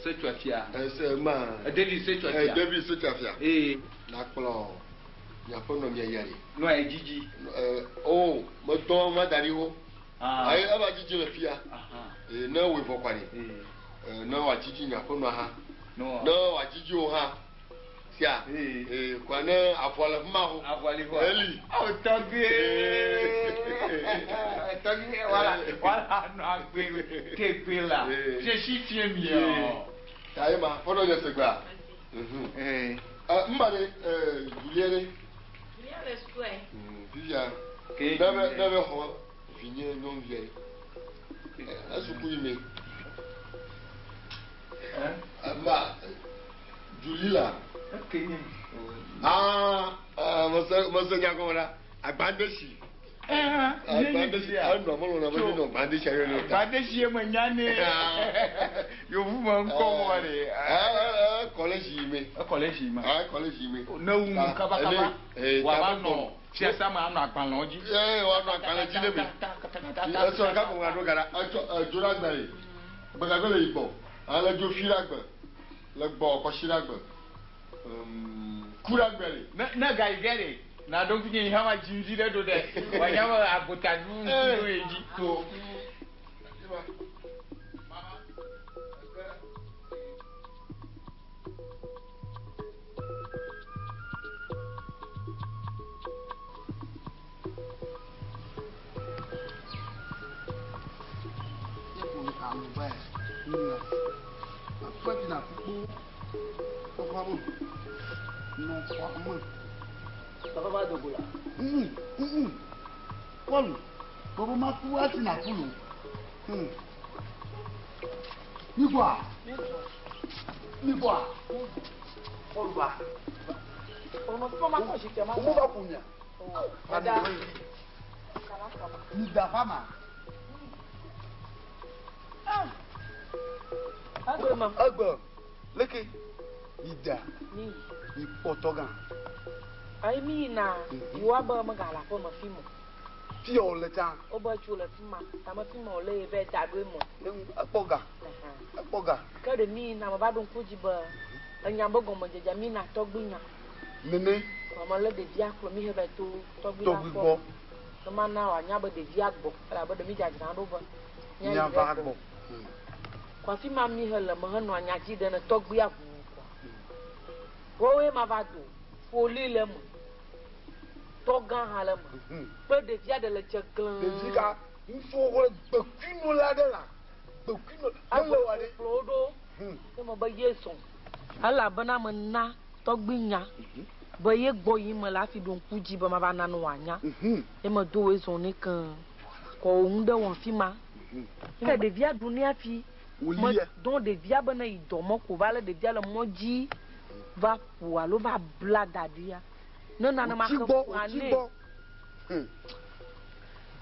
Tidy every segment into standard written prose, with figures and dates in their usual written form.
Setsuafia. Ese ma. David Setsuafia. David Setsuafia. Ee. Nakplɔ miaƒe nɔ mia yia ɖe. Nɔa ye dzidzi. O medɔ ma da ɖi wo. Ah. Ayi eva dzidzi le fia. Aha. Ee ne wòe vɔ kwa ɖe. Ee. Ne wòadzidzi miaƒe nɔa hã. No. Ne wòadzidzi wo hã. Sia. Ee. Ee kwa ne avɔ le fi ma ho. Avɔ li hɔ. Eli. Awo tɔgbi. Tɔgbi wala wala nɔ agbe tegbe la. Ee. Fiesi fie mi o. Ta ye ma fɔlɔ nye segbea. Ee. Mba ɖe Julie ɖe. Julia le sue. Fifia. Ke Ne be ne be xɔ vinye nyɔnuvia ye. Esuku yi me. Ma Julie la. Eke nye. Aa mese mese nya gɔme ɖa. Agbadesi. Agbadesi. Enɔ melɔ na be ne nɔ gbadesi ayɔ ne ta. Gbadesi ye me nya ne. Yovu me ŋkɔ wɔ ɖe. Kɔlɛdzi yi me. Ekɔlɛdzi yi me. Kɔlɛdzi yi me. Ne wu nu kaba kaba. Wòava nɔ fiasa me anɔ agbalẽwo dzi. Ee wòanɔ agbalẽ dzi ne mi. Esɔ ɖeka ko ŋa ɖo ga ɖa. Etsɔ edzo ɖe agbe le. Gbegagbe le yi gbɔ. Ale dzo fi ɖe agbe. Le gbɔ kɔsi ɖe agbe. Ku ɖe agbe le. Ne ne ga yi ge ɖe. Na ɖo ŋku nye yi hã ma dzi ŋdi ɖe ɖo ɖe. Wòanya be agota ɖu ŋku ɖo ye dzi. To. Paul, bɔbɔ ma ku asi na ku lo. Mi gbɔa? Mi gbɔa? Paul wa. Omo ba ku mia. Mi da fa ma. Egbe, leke, mi da, mi kpɔtɔ gã. Ayi mi yina yewoa be megale aƒe me fi mo. Fi wò le tsã. Wobe tso le fi ma, tame fi ma wòle ye be da ɖo eme. Ekpɔ ga, ekpɔ ga. Ke ɖe mi yina me va ɖo ŋku dzi be enya be gɔmedzedze mi yina tɔgbi nya. Nene. Kɔme le ɖevia kplɔ mi he va to tɔgbi la Tɔgbi gbɔ. gbɔ. Ne ma na wòanya be ɖevia gbɔ elabe ɖe mi dzadzra ɖo be míayi Míava ɖe gbɔ. gbɔ. Kɔ afi ma mi he le me henɔa nya dzi ɖe ne tɔgbia ʋu kɔ. Woawoe ma va do foli le eme. Tɔgã hã le eme. Kple ɖevia ɖe le dze glẽ. Ɖevi ka ŋutsuwo le gbekuino la ɖe la. Gbekuino mele wa ɖe. Kplɔ wo ɖo. Ne me be ye zɔn. Elabena me na tɔgbi nya be ye gbɔ yi me le hafi ɖo ŋku dzi be mava na ne wòanya. Ye me do woe zɔn ne keŋ. Kɔ wo ŋu ɖe wɔ afi ma. Ke ɖevia ɖu ne hafi. Me dɔn ɖevia be ne yi dɔ mɔ ko va le ɖevia le mɔ dzi va ƒo alo va bla da ɖia. Ne nanema ke ƒoa nɛ.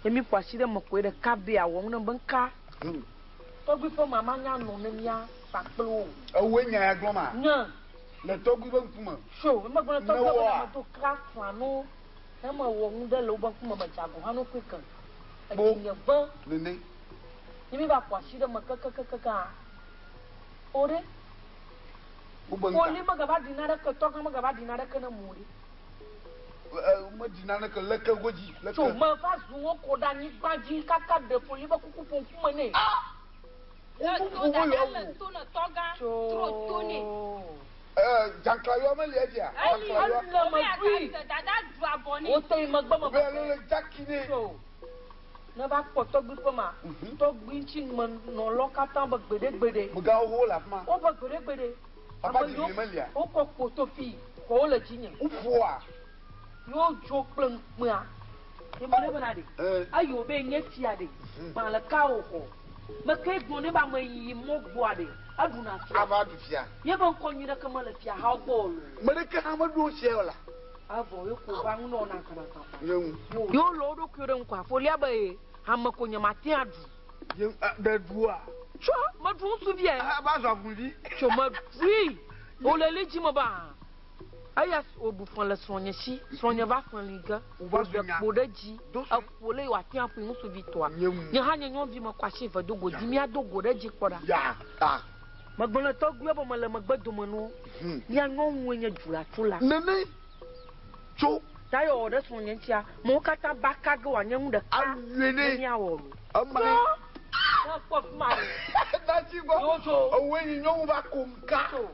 Ye mi ƒo asi ɖe me koe ɖeka be awɔ ŋu ne be ŋka. Tɔgbi ƒe mama nya nɔ ne mía kpakple wo. Ewoe nya ya gblɔ ma? Nye. Le tɔgbi ƒe ŋkume. So, megblɔ ne tɔgbi Ne ƒe woa? me do kra fã no. Ne mewɔ nu ɖe le wobe ŋkume me dze ago hã no koe ke. Kpo. Edzi nye ve. Nene. Ne mi va ƒo asi ɖe me kekekekekea. O ɖe. Wobe ŋka. Foli megava ɖi naɖeke, tɔgã megava ɖi naɖeke ne mo ɖe. Meɖi naneke leke godzi. Leke. Tso meva zu wo ko ɖe anyigba dzi kaka ɖe foli be kuku ƒo ŋkume nɛ. Ah! Le Wo to ƒo dada wo le yɔ to ne tɔgã, tro to nɛ. Dzanklayɔ meli edzia? Eli. Dzanklayɔ. Ele me Obe ɖui. aka dada du abɔ nɛ. Wote yi megbe me. Be alo le dzaki nɛ. Tso. Ne va kpɔ tɔgbi ƒe ma, tɔgbi ŋuti me nɔlɔ katã be gbeɖegbeɖe. Megawo ho le afi ma. Wobe gbeɖegbeɖe. Papa Ame dzi yiwo melia. wokɔ kpo to fi xɔwo le dzinye. Woƒoa. Yewo dzo kple ŋukpea. Ye me ɖe bena ɖe. Eyi wo be nye fia ɖe. Gbã le ka wo xɔ. Meke gblɔ ne be ame yi mɔ gbɔa ɖe. Eɖuna fia. Ava ɖu fia. Ye be ŋkɔ nyui ɖeke mele fia hawo gbɔ o loo. Me ɖeke hã meɖo fia o la. Evɔ ye ko va ŋu nɔ na gbãgbãgbã. Ye ŋu. Yewo le wo ɖokuiwo ɖe ŋkɔa. Folia be ame ko nye mate aɖu. Ye ɖe ɖua. Tso meɖu ŋutsuvia. Ava zɔ avuvi. Tso meɖui. Wòle li dzi me ba. Eya wòɖu fɔ le srɔ̃nye si. Srɔ̃nye va fɔ li ge. Wòva zu Wòɖe nya. kpo ɖe dzi. Do sue. Eƒo le wòate aƒoe ŋutsuvi tɔa. Nye ŋu. Nye hã nye nyɔnuvi me kɔ asi eve do go dzi. Míado go ɖe dzi kpɔ ɖa. Ya ta. Megblɔ le tɔgbuiwo be mele megbe dome na wo. Mía nyɔnue nye dzulatsola. Nene tso. Ta ye wòwɔ ɖe srɔ̃nye ŋutia, mewo katã baka ge wòanye nu ɖeka Awue ne ne. míawɔ lo. Ema. Ne ekpɔ fi ma ɖe. Nati gbɔ. Yewo tso. Ewoe nyi nyɔnu va ko ŋka. Tso.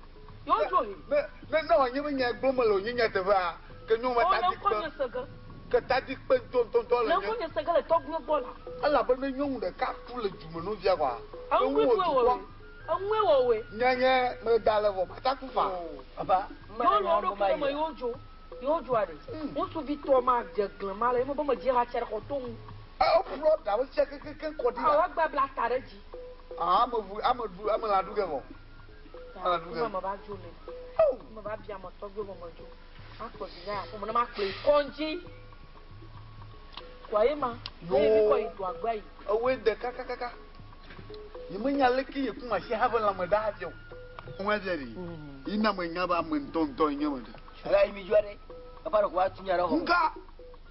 Yewo tso he. Ne ne ne wòanye be nya gblɔm mele wònye nyateƒea, ke nyɔnu va O, ne tadi ŋkɔ kpe. nye se ge. Ke tadi kpe ŋutɔŋutɔŋutɔ le Ne nye. ŋkɔ nye se ge le tɔgbuiwo gbɔ la. Elabe ne nyɔnu ɖeka ku le dume nɔvia kɔa, Eŋue eŋu wɔ wɔwɔe. dukɔ. Eŋue wɔwɔe. Nye nye meda le vɔ mata ku fa. Papa, Yewo le wo ɖokui me yewo dzo. Yewo dzoa ɖe. Ŋutsuvi tɔ ma dze glẽ ma le eme be medzi ha tsia ɖe xɔ to ŋu. Eƒlɔ ɖawo sia kekekeŋ kɔ ɖi la. Awɔ egbe bla ta ɖe dzi. Ah, ame ʋu, ame ɖu, ame lã ɖu ge vɔ. Ame lã ɖu ge. Ta me va dzo ne. Me va bia ame tɔgbuiwo be me dzo. Makplɔ vi na ya ƒome ne makplɔe yi kɔdzi. Kɔa ye ma. Yoo. Eye mi kɔ yi doa gbea yi. Ewoe de kakakaka. Nye menya leke ye kuma si have lãme ɖa hafi o. Ŋua via ɖi. Yi na me nya be ame ŋutɔŋutɔ nye me ɖe. Ala yi mi dzɔa ɖe. Papa ɖe ko wa tu nya ɖe xɔ. Ŋka.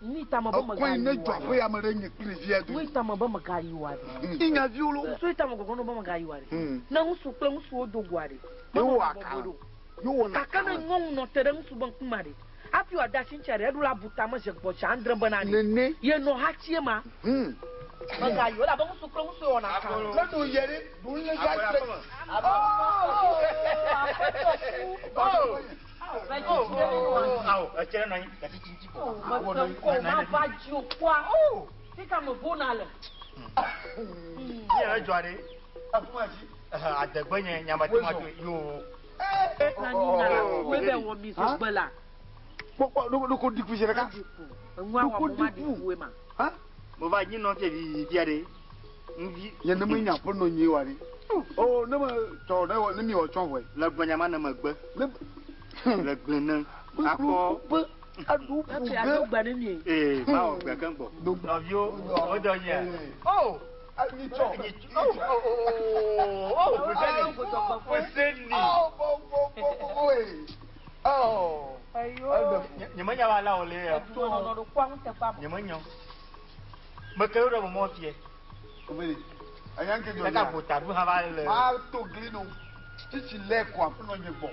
Nui ta me be Ekɔe megayi ne wa dzɔ ɖe. aƒe ya me ɖe nye kple ɖevia do. Nui ta me be megayi wa ɖe. Inya viwo lo. Susu ta me gɔgɔ no be megayi wa ɖe. Ne ŋutsu kple ŋutsuwo do goa ɖe. Yewo Menɔ aka. bɔbɔe ɖo. Yewo na Gake ne nyɔnu nɔ te ɖe ŋutsu be ŋkume ɖe. Hafi wòade asi ŋutia ɖe, eɖo la bu ta me ze gbɔ dza andre bena ɖe. Nene. Ye nɔ hatsie ma. Megayi o, elabe ŋutsu kple ŋutsu wɔna ka. Ne ɖo yɛ ɖe, ɖo le va Aƒe, se. Aƒetɔ ku. Awo, etse nɔ anyi. Gati tsi ŋuti ko. Mese ŋkɔ mava dzi o kpɔa. Fika me vona le. Nye edzɔa ɖe. Akumasi. Adegbe nye nyamate ma to yoo. Na nyi na la kue be wɔ mi zogbe la. Kpɔkpɔ ɖo ko diku zi ɖeka. Enua wɔ mo ma ɖi kue ma. Ha? Mo va nyi nɔ fie vivi fia ɖe. Ŋvi. Nye ne me nya ƒe nɔ nyui wa ɖe. O ne me tsɔ ne wɔ ne mi wɔ tsɔ vɔe. Le gbe nyama ne megbe. Ne Le gble ne. Akɔ. be aɖu ƒu Efi ge. ado gbe ne mi. Ee, ma wɔ gbe keŋ gbɔ. Nɔviwo, wo dɔ nye. O. Anyi tsɔ. O o o o. Fuseni. Awo bo bo bo bo bo ye. Awo. Ayo. Nye me nya wa la o le ya. Edu nɔnɔ ɖo kpɔa ŋuteƒe ame. Nye me nya. Meke wo ɖe mo mɔ fie. Obele. Anya nke dzɔ. Ɖeka gota ɖu hã va le. Ma to gli no. Tsitsi lɛ ko aƒe nɔ nye gbɔ.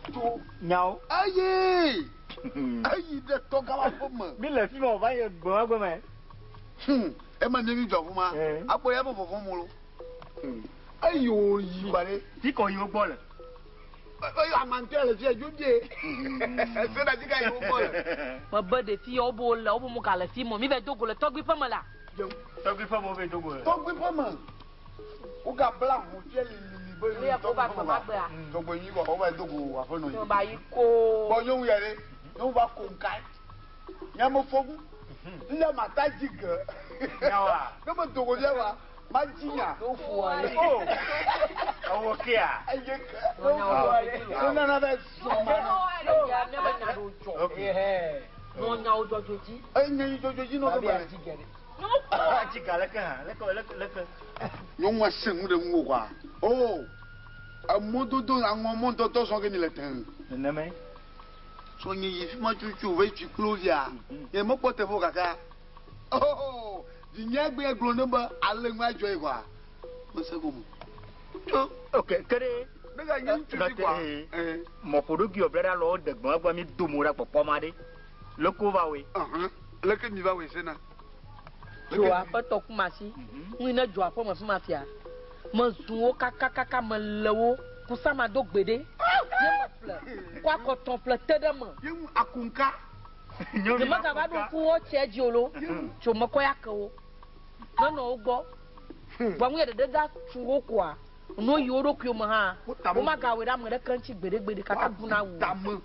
To. Nyawo. Aye. Ayi ɖe tɔgã wa ƒe me. Mi le fi ma o va ye gbɔn agbe me. Ema nye mi dzɔ ƒu ma. Akpɔ ya be vɔvɔ mo lo. Eyi wo yi ba ɖe. Fi kɔ yi wo gbɔ le. Eyi amantɔ le fia dzo bie. Se na dzi ka yi wo gbɔ le. Mebe ɖevi yawo be wole wobe mo gale fi mo mi va do go le tɔgbui ƒe me la. Tɔgbui ƒe me wo be do go le. Tɔgbui ƒe me. Woga bla ʋu fia lilili be Le ya ko va gbe ma gbea. Tɔgbui nyi kɔ wo va do go aƒe nɔ yi. Ne ba yi ko. Bɔn nyɔnu ya ɖe. Nyɔnu va ko ŋka. Nyame fɔgu. Nya mata dzi ge. Nyawoa. Ne me do go fia wa. Ma dzi nya. O. Ewo kea. Eye ke. Nɔ Nana bɛ sɔn ma na. Ya ne be nya ɖo dzɔ. Nɔ nyawo dzɔdzɔ dzi. Eye nye dzɔdzɔ dzi nɔ ke bɛ. Dzi ga leke hã leke leke leke. Nyɔnua se nu ɖe ŋuwò kɔa. O. Emɔdodo aŋɔ mɔdɔdɔ zɔn ke mi le tɛŋ. Neneme. Sɔ nye yi fi ma tsotso ve tsi klo via. Nye mekpɔ teƒe o kaka. Oh, vinye gbe gblɔ ne be ale ŋu adzɔ yi kɔa. Mese gɔme. Tso. Ok ke ɖe. Ne ga nye ŋutsuvi kɔa. Ɛɛ. Mɔƒoɖokui wɔ bla ɖe alɔ ɖe gbɔn egbɔ mi do mo ɖe kpɔkpɔ ma ɖe. Leke va woe. Ɔhɔn. Leke mi va woe sena. Dzo aƒetɔ kumasi. Ŋui ne dzo aƒe me fi ma fia. Mezu wo kakakaka mele wo. Kusama do gbe ɖe. Ye me ƒle. Kɔ akɔtɔ ƒle te ɖe me. Ye ŋu akunka. Nye megava ɖo ŋku wo tsia dzi o lo. Tso mekɔ ya ke wo. Nenɔ wo gbɔ. Vɔ ŋu ya ɖeɖe ga tu wo koa. No yi wo ɖokuiwo me hã. Womagawɔe ɖe ame ɖeke ŋuti gbeɖegbeɖe kaka ku na wu. Tame.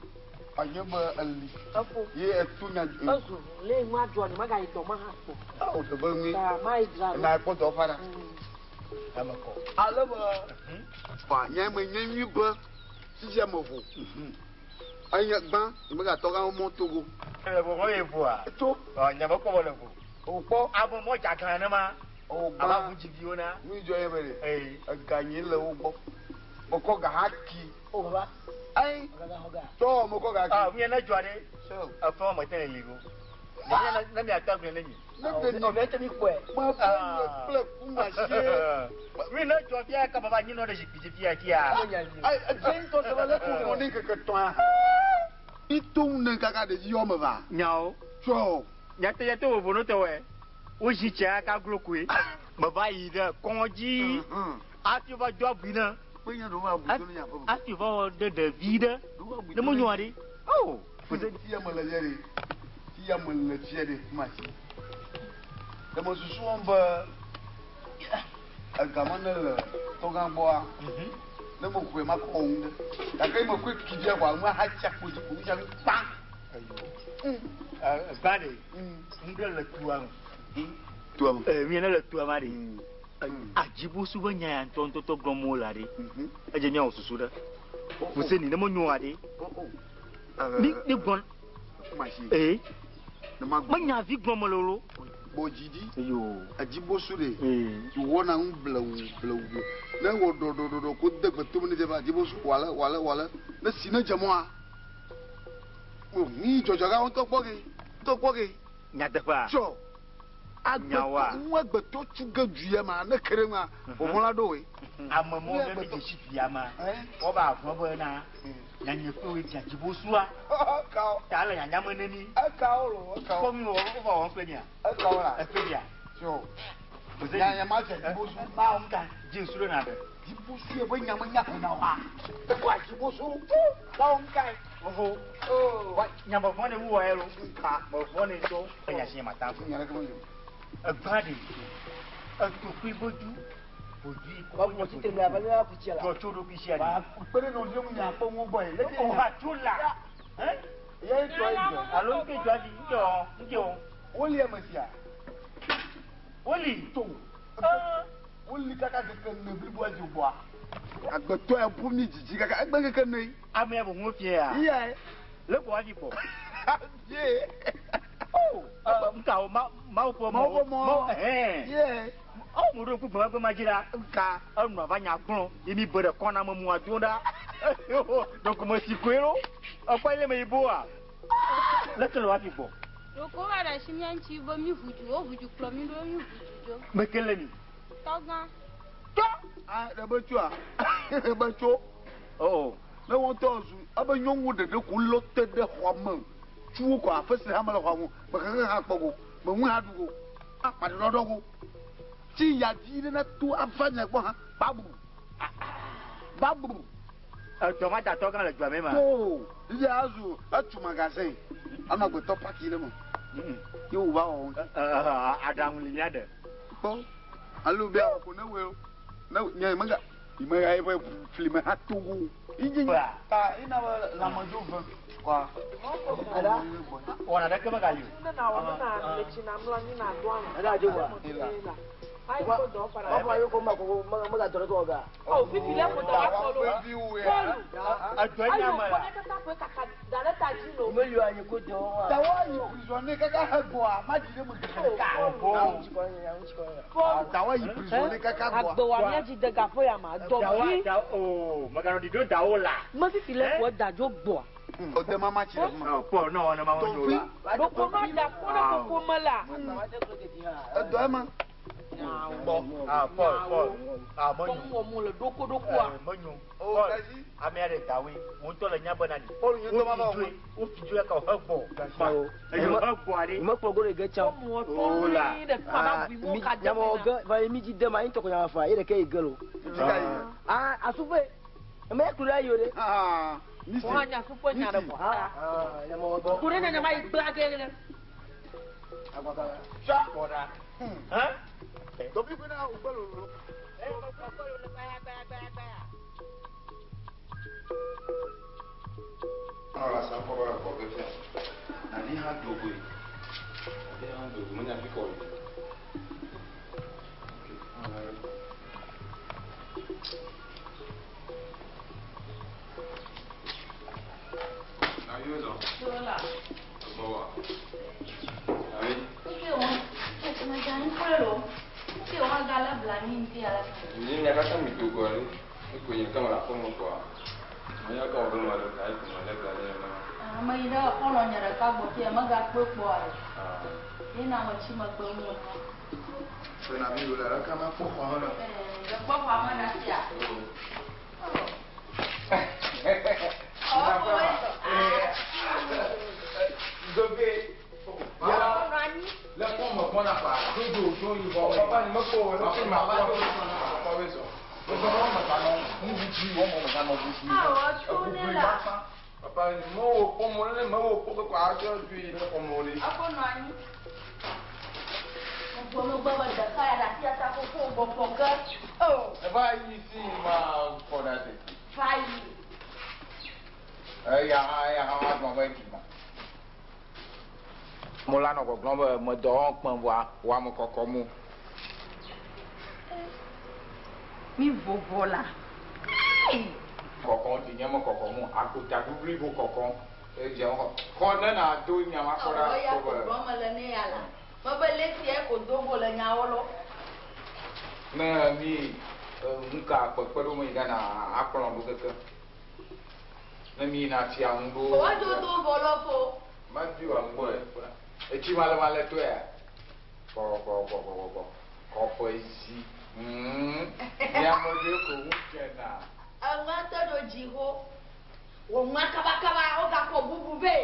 Anye be eli. Efo. Ye etu nya. Ezu le ŋu adzɔ ne magayi dɔ me hã kpɔ. Awo de be ŋui. Ta ma yi dzra ɖo. Na kpɔ dɔ fa ɖa. Ame kɔ. Ale be. Fa nye me nye nyui be sisi ame vo. Enye gbã megatɔ gã mɔ Togo. Ele vɔ ye voa. Tso. Ɔ nye me kpɔ be le vo. O kpɔ. Ame mɔ dzaglã ne ma. O gbã. Aba ʋu dziviwo na. Nu dzɔ ye be ɖe. Ee. Ega nyi le wo gbɔ. Mekɔ ga hã ki. O baba. Ayi. Tɔ mekɔ ga ki. Ah, nye ne dzɔa ɖe. Sɔ. Efɔ me te le li go. Ne mi atɔ gblẽ ne mi. Ne ɖe Ɔvɛ tɛ mi kpɔe. Ma be nye kple kuma sie. Mi ne dzɔ fia kaba va nyinɔ ɖe zikpui dzi fia fia. Ayi edze ŋutɔ se be leke wònɔ ne ŋkeke tɔ̃a. Ito ŋu ne kaka ɖevi wɔme va. Nyawo. Tsɔ. Nyate nyate wo vono tɔwɛ. Wo zi tsia ka glo koe. Me va yi ɖe kɔdzi. Afi va do abui ne. Kpe nye ɖewo va abui do ne nye aƒe me. Afi va wɔ ɖe ɖevi ɖe. Ne mo nyɔa ɖe. Oh. Fia me le fia ɖe. Fia me le fia ɖe kuma si. Ɖe me susu wɔm be egama ne le tɔgã gbɔa. Ne me xɔe ma kɔ ŋu ɖe. Gake me koe ki fia kɔa ŋu aha tsi akpo dzi ko ŋu kpa. Gba ɖe. Ŋu ɖe le tua me. Tua me. Mi ne le tua ma ɖe. Adzibosu be nya ya ŋutɔ ŋutɔ gblɔm wole ɖe. Edze míawɔ susu ɖe. Fuseni ne menyo ɖe. Mi mi gbɔn. Ee. Menya vi gblɔm le lo. Gbɔdzidi. Eyo. Adzibosu ɖe. Wɔna ŋu blewu blewu. Ne wɔ ɖɔɖɔɖɔɖɔ ko de gbe tome ne dze be adzibosu wale wale wale. Ne si ne dze mɔa. O mi dzɔdzɔ ga ŋutɔ kpɔ ge. Ŋutɔ kpɔ ge. Nyateƒea. Tsɔ. Nyawoa. Agbetɔ ŋu agbetɔ tsu ge du ya ma ne ke ɖe ŋua vɔvɔ la ɖo woe. Ame mɔ ne mi dzesi du ya ma. Wɔba avɔ be na nyanye kpe woe dzi adzibosua. Ekawo. Ta le nyanya me ne mi. Ekawo lo ekawo. Kpɔ mi wɔ wova wɔm kple mia. Ekawo la. Ekpe mia. Tsɔ. Nyanya ma dze adzibosu. Ma wɔm ta dzi ŋsu ɖe na ɖe. Dzibosu ye be nya me nya ƒona wa. Ekɔ adzibosu. Ma wɔm ka ye. Oho. Wa nya bɔbɔ ne wu wɔ ye lo. Nka. Bɔbɔ ne tɔ. Enya si nye ma ta. Nya ɖe ke me yo. Egba ɖe. Etokui bodu. Bodu yi Wa mɔ tite mi abali la kutsia la. Dzɔ tso ɖokui sia Wa kpe ɖe nɔviwo ŋu nya kpɔ ŋu gbɔ ye. Leke O ha tso la. Hɛn? Ye tɔ ye dzɔ. Alo ŋke dzɔ adi ŋke wɔ ŋke wɔ. Woli ame sia. Woli. To. Woli kaka keke ne bliboa dzo gbɔa. Agbetɔ ya ƒu mi dzidzi kaka egbe keke ne. Ame ya boŋu fie ya. Iya ye. Le kɔ avi gbɔ. Ye. Oh. Nka o ma mawu ƒe mɔ. Mawu ƒe mɔ. Ɛhɛn. Ye. Ɔ mo ɖo ŋku gbɔn egbe ma dzi la. Nka. Enɔ va nya gblɔ ye mi be ɖe kɔna me mu ado ɖa. Donc me si koe lo. Ekpɔ ele me yiboa. Leke le wa fi gbɔ. Ɖeko va ɖe asi mía ŋuti be mi ʋu du, wo ʋu du kplɔ mi ɖo mi ʋu du dzo. Meke le mi. Tɔgã. Tɔ. Ah, ɖe be tsoa. Ɖe be tso. Oh. Ne wɔn tɔ zu ebe nyɔnu ɖeɖe ko lɔ te ɖe xɔ me. Tsuwo kɔ aƒe si hã me le xɔa ŋu. Me xexe hã kpɔ go. Me ŋu hã ɖu go. Akpaɖɔɖɔ go. Tsi yadi ɖe na to ava nye gbɔ hã. Babu. Babu. Edɔ ma da tɔgã le dua me ma. To. Didi azu etu magasin. Anɔ agbetɔ paki ɖe me. Ye wo va wɔ. Aɖaŋu li mía ɖe. Kpɔ. Alo be awɔ ko ne woe o. Ne nye mega me ya eƒe fli me hã to go. Idzi ta ina be lãmedzo ve kɔa. Ada. Wɔna ɖeke megali o. Ne na wɔ ne na le tsi na mlɔ anyi na do alɔ. Ada dzo wa. Ayi ko dɔ fara. Wa fɔ ayi ko ma ko ma ga dɔrɔ ko ga. Oh fifi le ko dɔ wa kɔ lo. Pɔlu. Edɔ Ayi nye o ame kɔ la. ne kata ƒe kaka da ɖe ta dzi lo. Me liwa anyi ko dɔ wa. Tawa yi prisonnier kaka he gbɔa ma dzi ɖe me keke ɖeka. Aŋu tsi kɔ nye aŋu tsi kɔ nye. Pɔlu. Tawa yi prisonnier kaka gbɔa. Agbe wa mía dzi de gaƒe ya ma dɔ Dawa vi. da o meganɔ ɖiɖo dawo la. Me fifi le ko da dzo gbɔa. Ode mama tsi ɖe fi ma. Kpɔ ne wɔna ma wɔn la. Ɖoko ma da kpɔ ɖe koko me la. Edɔ ema. Nyawo. Ah Paul Paul. Ah Kpɔ menyo. ŋu wɔm le ɖoko ɖokoa. Menyo. O Paul kasi. ame aɖe dawoe. Wo ŋutɔ le nya bena ɖi. Paul nye ŋutɔ ma va wɔ. Wo fi dzo ya ka wo he gbɔ. Eyo he gbɔ aɖe. Me kplɔ go ɖe ge tsã. Kpɔ mu wɔtɔ nyui ɖe fi ma ba bui mo ka de Nyamɔ me na. ge va mi dzi de ma ŋutɔ ko nyama fa ye ɖeke yi ge lo. Fika yi. Ah asufe. Eme ya klu ɖe ayi o ɖe. Ah. Nisi. Wọ́n á nya suƒe nya ɖe kɔ. Ah nyamɔ dɔ. Ko ɖe nenema yi gblã ge ɖe. Tsa. Kpɔ ɖa. Hã? Dɔbi ko na o gbɛ lolo. Alors la salle va encore faire. La vie a dogoé. La vie a dogoé. Moi, j'ai quoi. Ok. Sérieuse, hein? Bon, ah oui. Ni mi akata mi dogo ale. E ko yin kan la fo mo quoi. Menye ke wɔ be me ɖe ga yi ko me lé bla ɖe ene. Ame yi ɖe xɔlɔ̃ nye ɖeka gbɔ fia megakpɔe kpɔ o. Ye na metsi megbe ŋu o. Fena mi wò le ɖeka ma kpɔ xɔ me ɖa. Ee, kpɔ xɔa me ɖa fia. Zobe. Le kpɔ me kpɔna kpa. Dodo do yibɔ. Papa ni mekpɔ o. Le fi ma kpɔ. Kpɔ be sɔ. Lɔsɔ wɔn me ganɔ nuɖuɖu wɔn me ganɔ busu. Ebubu ma fa. Papa ni mewo kpɔ mo ne mewo kpɔ kpɔ atsɔ du yi ɖe xɔ me o ɖe. Afɔ nɔ anyi. Gbɔmegbe be ɖeka ya ɖe asi ata koko gbɔgbɔ ge. O. Eva yi si ma kpɔ ɖa tete. Va yi. Eya hã eya hã wa gblɔ be dzi ma. Mo la nɔ gbɔgblɔm be medɔ wɔm kpem vɔa wò ame kɔkɔ mo. Mi vovo la. Kɔkɔ dzi nye me kɔkɔ mo akota bubli bo kɔkɔ edze xɔ xɔ ne na do nya ma kɔ ɖa kɔ be. Ɔwɔ ya ko le ne ya la. Mebe le sia ko do go le nyawo lo. Ne mi nuka kpekpe ɖo me yi gana akplɔ ɖo keke. Ne mi na fia ŋu ɖo. Wa do do bɔlɔ fo. Ma di wa ŋgbɔ ye. Etsi ma le ma le to ya. Kɔ kɔ kɔ kɔ kɔ kɔ. Kɔƒe zi. Ya me ɖe ko ŋu dzena. Eŋua te ɖo dziƒo. Wò ŋua kabakaba wogakɔ bubu vɛ.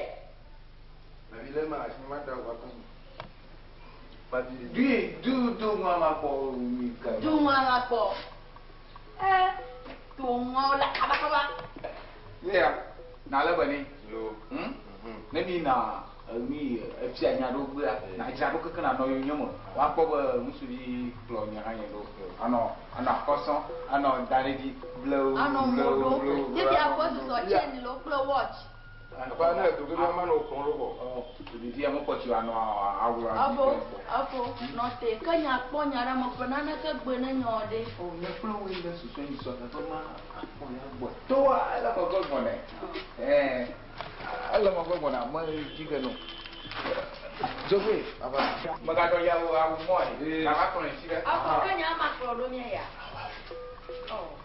Navi le ma asi ma da wa kɔ. Du du du ŋua ma kpɔ mi ka. Du ŋua ma kpɔ. To ŋua la kabakaba. Ya na le be ni. Lo. Ne mi na mi efia nya ɖo gbea na dzra ɖo keke na nɔ yo nyɔme. Woakpɔ be ŋutsuvi kplɔ nye hã nye ɖo. Anɔ anɔ akɔsɔ anɔ da ɖe dzi blewu Anɔ mo blewu ɖo. blewu. Fifi afɔ susɔ chain lo kple watch. Papa ne do ke ma no kplɔ ɖo vɔ. Ɖevia mekpɔ tsi anɔ awu Afo afo nɔ te ke nya kpɔ nya ɖe me ƒe naneke gbe ne nyɔ ɖe. O nye kple woe le susu yi sɔ teƒe ma akpɔ ya gbɔ. Toa ele megbe gbɔnɛ. Ɛɛ ele megbe gbɔna me dzi ge no. Zobe papa megaɖɔ ya wo awu mɔ ye. Na va kplɔ ŋuti ɖe. Afɔ ke nya ma kplɔ ɖo mía ya.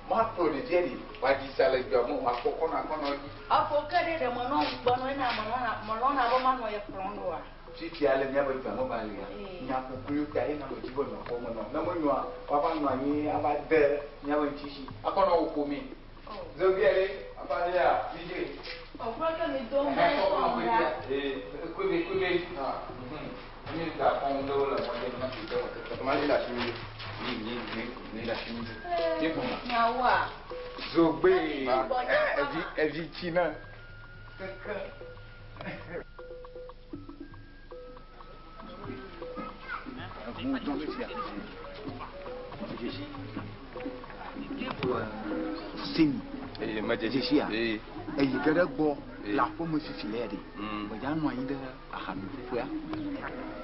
Ma kplɔ ɖevia ɖi wa dzi sa le dua me wa kpɔ kɔnɔ akɔnɔ dzi. Afɔ ke ɖe ɖe menɔ ŋukpe nɔ ena menɔna melɔna be manɔ ye kplɔm ɖoa. Fifia le míaƒe dua me va lia. Nya kukluiwo ta ye na me dzi be nɔ xɔ me nɔ. Ne menyoa woava nɔ anyi ava de míaƒe ŋutisi akɔnɔ wò ƒome. Zobe ɖe papa ya DJ. Ɔƒe ke mi do ŋgɔ sɔŋ ɖa. Kube kube. Mi da kɔn ɖewo le mɔdze na fi de keke. Ma li la si mi. Mi mi mi mi la si mi. Mi gbɔna. Nyawoa. Zogbe. Evi evi tsi na. Keke. Sini. Eye me Dzesi Ee. Eyi ke ɖe gbɔ le aƒeme fifi le ya ɖe. Medza nɔ anyi ɖe ahanuƒoƒea.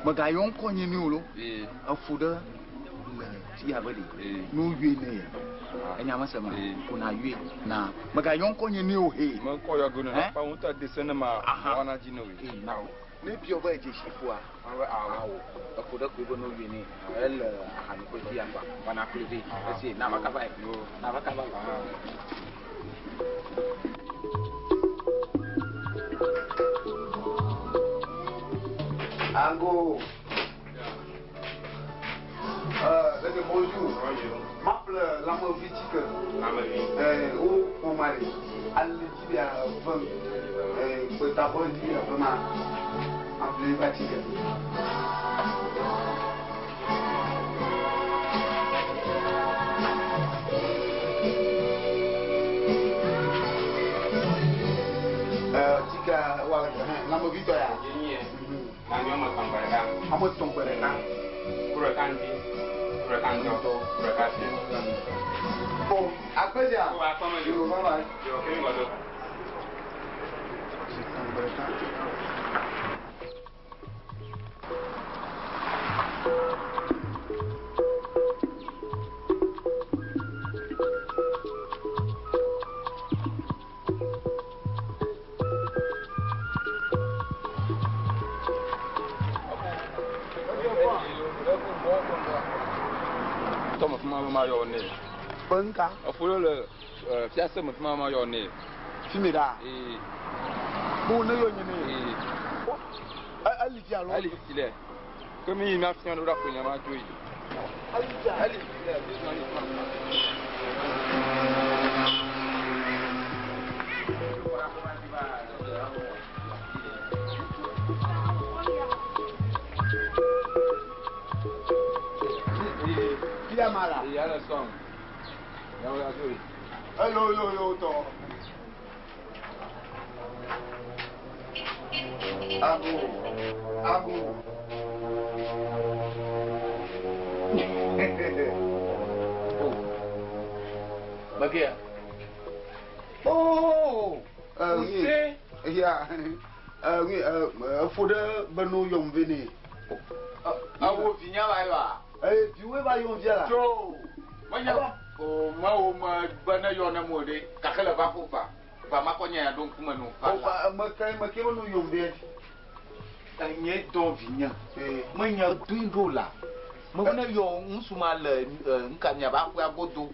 Megayɔ ŋkɔ nye ni o lo. Efo ɖe le fia be ɖe. Ne woyɔe ne ya. Enya me se ma. Ko na yɔe na. Megayɔ ŋkɔ nye ni o he. Me kɔ yɔ go ne pa ŋutɔ de se ne ma wɔna dzi ne o. Ee na o. Ne biɔ be dzesi ƒoa. Awo. Efo ɖe koe be ne woyɔe ne. Ele ahanuƒoƒe fia kpa. Wɔna kple ve. Esi na va kaba yi. Na va kaba yi. Ango. Leke bonjour. M'appelle Lamovi Tike. Lamovi. O Omari. Aledi bia vem. Gbetabo di bia vem a. Appelé ba Tike. Tike wa Lamovi tɔ ya. Yenye. Na mi ɔmɔ tɔn gbɛ ɖeka. Ame tɔn gbɛ ɖeka. Ku ɖeka ŋdi, ku ɖeka ŋdɔ, ku ɖeka fiẽ. Bon, agbedzia. Ko akpɔme Yo, bye bye. Yo, kemi gɔdɔ. Tɔn gbɛ ɖeka. Tɔmɔ fi ma ma yɔ ne. Benka. Efo ɖe le fiase me fi ma ma yɔ ne. Fi mi ɖa. Ee. Bo ne yɔ nye ne. Ee. Eli fi alo. Eli fi le. Ke mi yi na fia ɖo ɖa ƒo nye ma dzo yi. Eli fi. Eli fi le. Mi zɔn yi fa. Fia ma la. Ee, ale sɔn. Yawo ya dzo yi. Elo yo yo tɔ. Ago. Ago. Bakia. Oh. Use. Ya. Oui, efo ɖe be no yɔm ve ne. Awo vinya va yi wa. Ee, viwoe va yɔm fia la. Tso. Menye o mewo me be ne yɔ ne mo ɖe gake le va ƒo va. Va makɔ nye ya ɖo ŋkume no va la. O me ke me ke be no yɔm ve. Enye dɔn vinye. Ee. Menye doe ɖo la. Me be ne yɔ ŋutsu ma le ŋka miaba aƒea godo.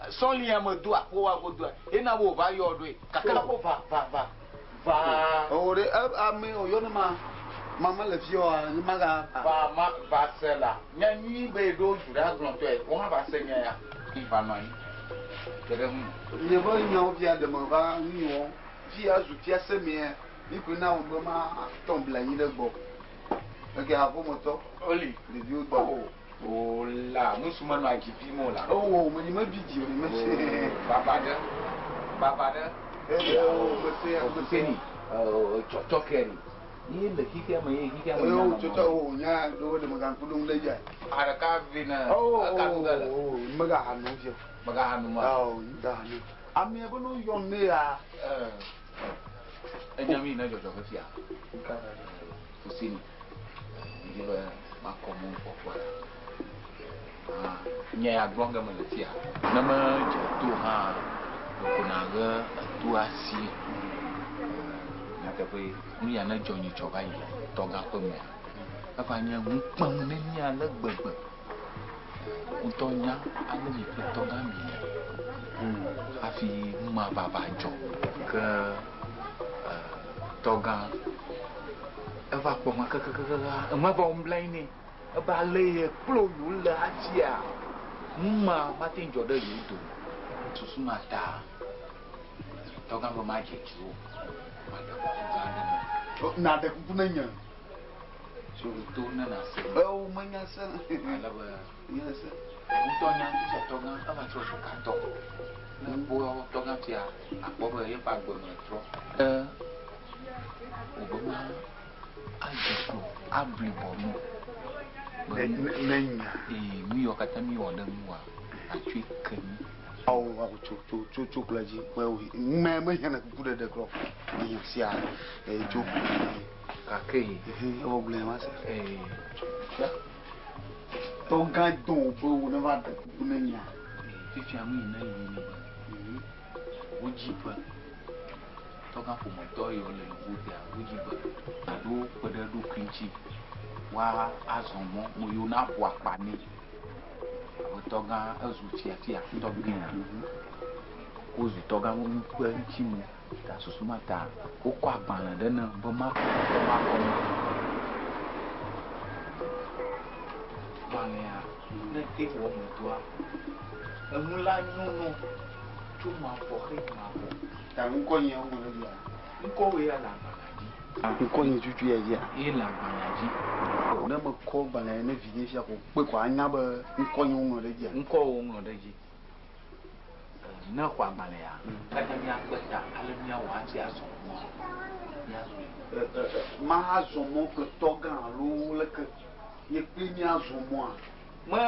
Sɔlia me do aƒewa godoa. Ena wo va yɔ ɖoe. Gake le ƒo va va va. Va. O ɖe ame o yɔ ne ma. Mama le fi wa ne ma ga. Va ma va se la. Nya nyui be ɖo du ɖe agblɔtɔe. Wo hã va se nya ya. Va nɔ anyi. Te ɖe ŋu. Nye be nyawo fia ɖe me va nu wɔ. Fia zu fia se mea. Mi koe na wo be ma tɔ bla anyi ɖe gbɔ. Eke aƒemetɔ. Oli. Ɖeviwo gbɔ. O la ŋutsu menɔ adzi vi mo la. O me me vi dzi o me se. Baba ɖe. Baba ɖe. Ee o me se me se. Ni. Tsɔtsɔ ke ni. Ye le xixia me ye xixia me. Ee o tsɔtsɔ o nya ɖewo ɖe me gaŋku ɖom ɖe dzia. Aɖeka vi ne. O Eka nu ge le. o me ga ha nu fia. Me ga ha nu ma. O me ga ha nu. Amea be no yɔ ne ya. Enya mi ne dzɔdzɔ ke fia. Fusini. Ndi be makɔ mo kpɔkpɔ la. Nye ya gblɔ ge me le fia. Ne me dze to hã ɖeko na ɣe eto asi. Nyateƒe nu ya ne dzɔ nyitsɔ va yi le tɔgã ƒe mea. Eva nye ŋukpem ne mía le gbegbe. Ŋutɔ nya ale mi kple tɔgã mi le. Hafi nu ma va va dzɔ. Ke tɔgã eva kpɔ ma kekekeke ema va wɔm bla nɛ. Eba le ye kplo yewo le afia. Nu ma mate ŋu dzɔ ɖe yewo dome. Susu ma ta tɔgã be madze dzi o. Maɖe kuku gã aɖe me. Na ɖe kuku ne nye. Tso to ne na se. Eo menya se. Ale be Nya se. Ŋutɔ nya fifia tɔgã eva trɔ zu katɔ. Ne kpɔ tɔgã fia akpɔ be yeƒe agbe me trɔ. Wòbe ma adze klo abli bɔnu. Ne nya. Ee, nu yiwo katã mi wɔ ɖe ŋua, atsɔe ke mi. Awo awo tso tso tso tso kple dzi. Me me hiã ne kuku ɖeɖe klɔ. Hiã sia ee tso. Gake. Evɔ gblɔe ma se. Ee. Tɔgã dɔn be wo ne va ɖe kuku ne nya. Fifia nu yi ne yi ne be. Wodzi be tɔgã ƒometɔ yiwo le yevuwo wodzi be aɖo kpe ɖe eɖokui ŋuti wa azɔ mɔ mo yiwo na ƒo akpa nɛ. Abe tɔgã ezu fiafia tɔgbia. Wozu tɔgã ƒe ŋuti mo. Ta susu ma ta wokɔ agbalẽ ɖe ne be makɔ be makɔ ne. Gbalẽa ne te wɔ me doa enu la nyono tso mavɔ xe mavɔ. Ta ŋkɔ nye wo ŋlɔ dzia. Ŋkɔwoe ya le agbalẽa dzi. Ŋkɔ nye tutu ya dzia. Ye le agbalẽa dzi. Ne me kɔ gbalẽ ne vi nye fia ko kpe ko anya be ŋkɔ nye wo ŋlɔ ɖe dzia. Ŋkɔ wo ŋlɔ ɖe dzi. Ne xɔ agbalẽa, katã míakpe ta ale míawɔ hafi azɔ mɔ. Míazɔ. Ma azɔ mɔ kple tɔgã alo leke nye kpli míazɔ mɔa. Me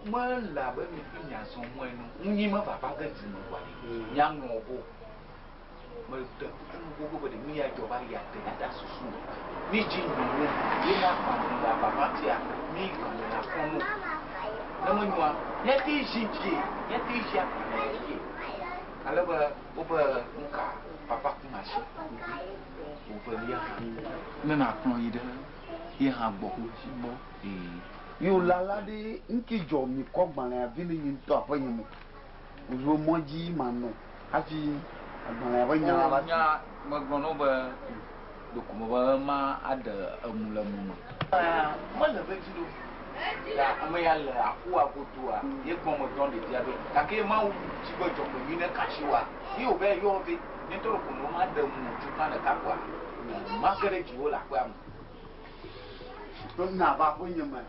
me le abe mi kpli miazɔ mɔ ene. Ŋunyi me vava ge du me kɔa ɖe. Míaŋlɔ bo. Me ɖe kuku gbogbo be ɖe nu ya dzɔ va yi ate dada susu o. Mi dzi nyɔnu ye na agbalẽ le avava tia mi gbalẽ le akɔnu. Ne menyoa míate zi dzie míate zi agbalẽ dzie. Ale be wobe nuka papa kuma si. Wovelia hã. Ne nakplɔ yi ɖe ye hã gbɔ. Gbɔ. Ee. Yo lala ɖe ŋki dzɔ mi kɔ gbalẽa vi ne nye ŋutɔ aƒe nye me. Wozu mɔ dzi manɔ hafi Agbalẽ be nya va. Nya megblɔ na wo be ɖeko mebe ma aɖe emu le mu me. Mele be dzi ɖo. Ya ame ya le aƒua godoa ye gbɔ me dɔn ɖevia ɖo. Gake Mawu dzi be dzɔgbenyui ne kasi wa. Ye wòbe yɔ vɛ. Nye ŋutɔ ɖeko ne woma ɖe mu tukpa ɖeka koa, mage ɖe dziwò le aƒea me. Ne nava aƒenye me,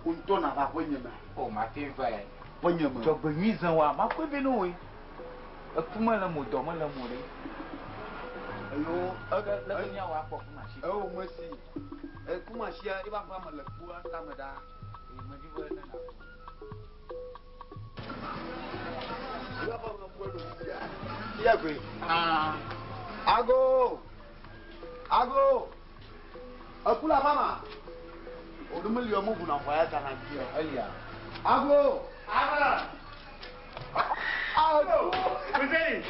wò ŋutɔ nava aƒenye me. O, mate vae. Aƒenye me. Dzɔgbenyui zẽ wa, makɔe vɛ ne wòe. Eku mele mo, dɔ mele mo ɖe. Eyo, Leke míawɔ akpɔ kumasi? Ewo mesi. Kumasia, eva aƒea me le kpoa tame ɖaa. Eye medi be ne nàkpɔ. Iya koe. Ago. Ago. Ekula mama. O me li mo buna fo ya ta na bi. Elia. Ago. Ago. Ago. Fuseni.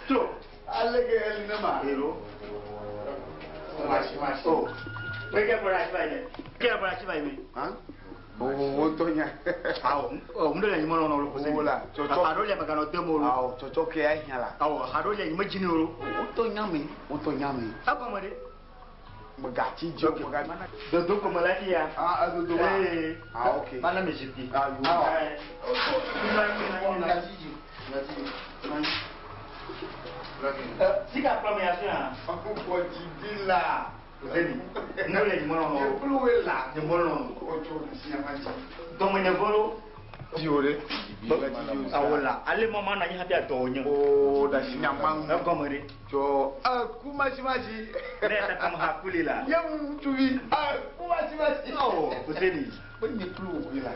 To. Alege eli ne ma. Ero. Masi masi. Oh. Weke bora shiba ime. Ke bora shiba ime. Ha? O o to nya. Awo. O ndo le nyimo no lo Fuseni. O la. Tsɔtsɔ. Aro le magano de mo lo. Awo tsɔtsɔ ke ya hiã la. Awo haro le nyimo jini lo. O to nya me. O to nya me. Akɔ mo de. Megatsi dzi o megatsi. Dodo ko mo la ti ya. Ah, dodo ma. Eh. Ah, ok. Mana me jiti. Ah, yo. Eh. Megatsi dzi. Megatsi dzi. Sika kplɔ me ya fi hã. Akokɔ didi la. Fuseni. Ndo le nyimo no lo. Yekpluwe la. Nyimo no lo. Otsɔ si ama dzi. Dɔmɛnyɛ vɔlo. Dzi o ɖe. Awo la. Ale mɔ ma na anyi hafi adɔ nye. O da si nyama ŋu. Egɔme ɖe. Tsɔ eku masimasi. Ne ta kama ha kuli la. Nye ŋutsuvi. Eku masimasi. Oh, Fuseni. Be nye kplu wòe la.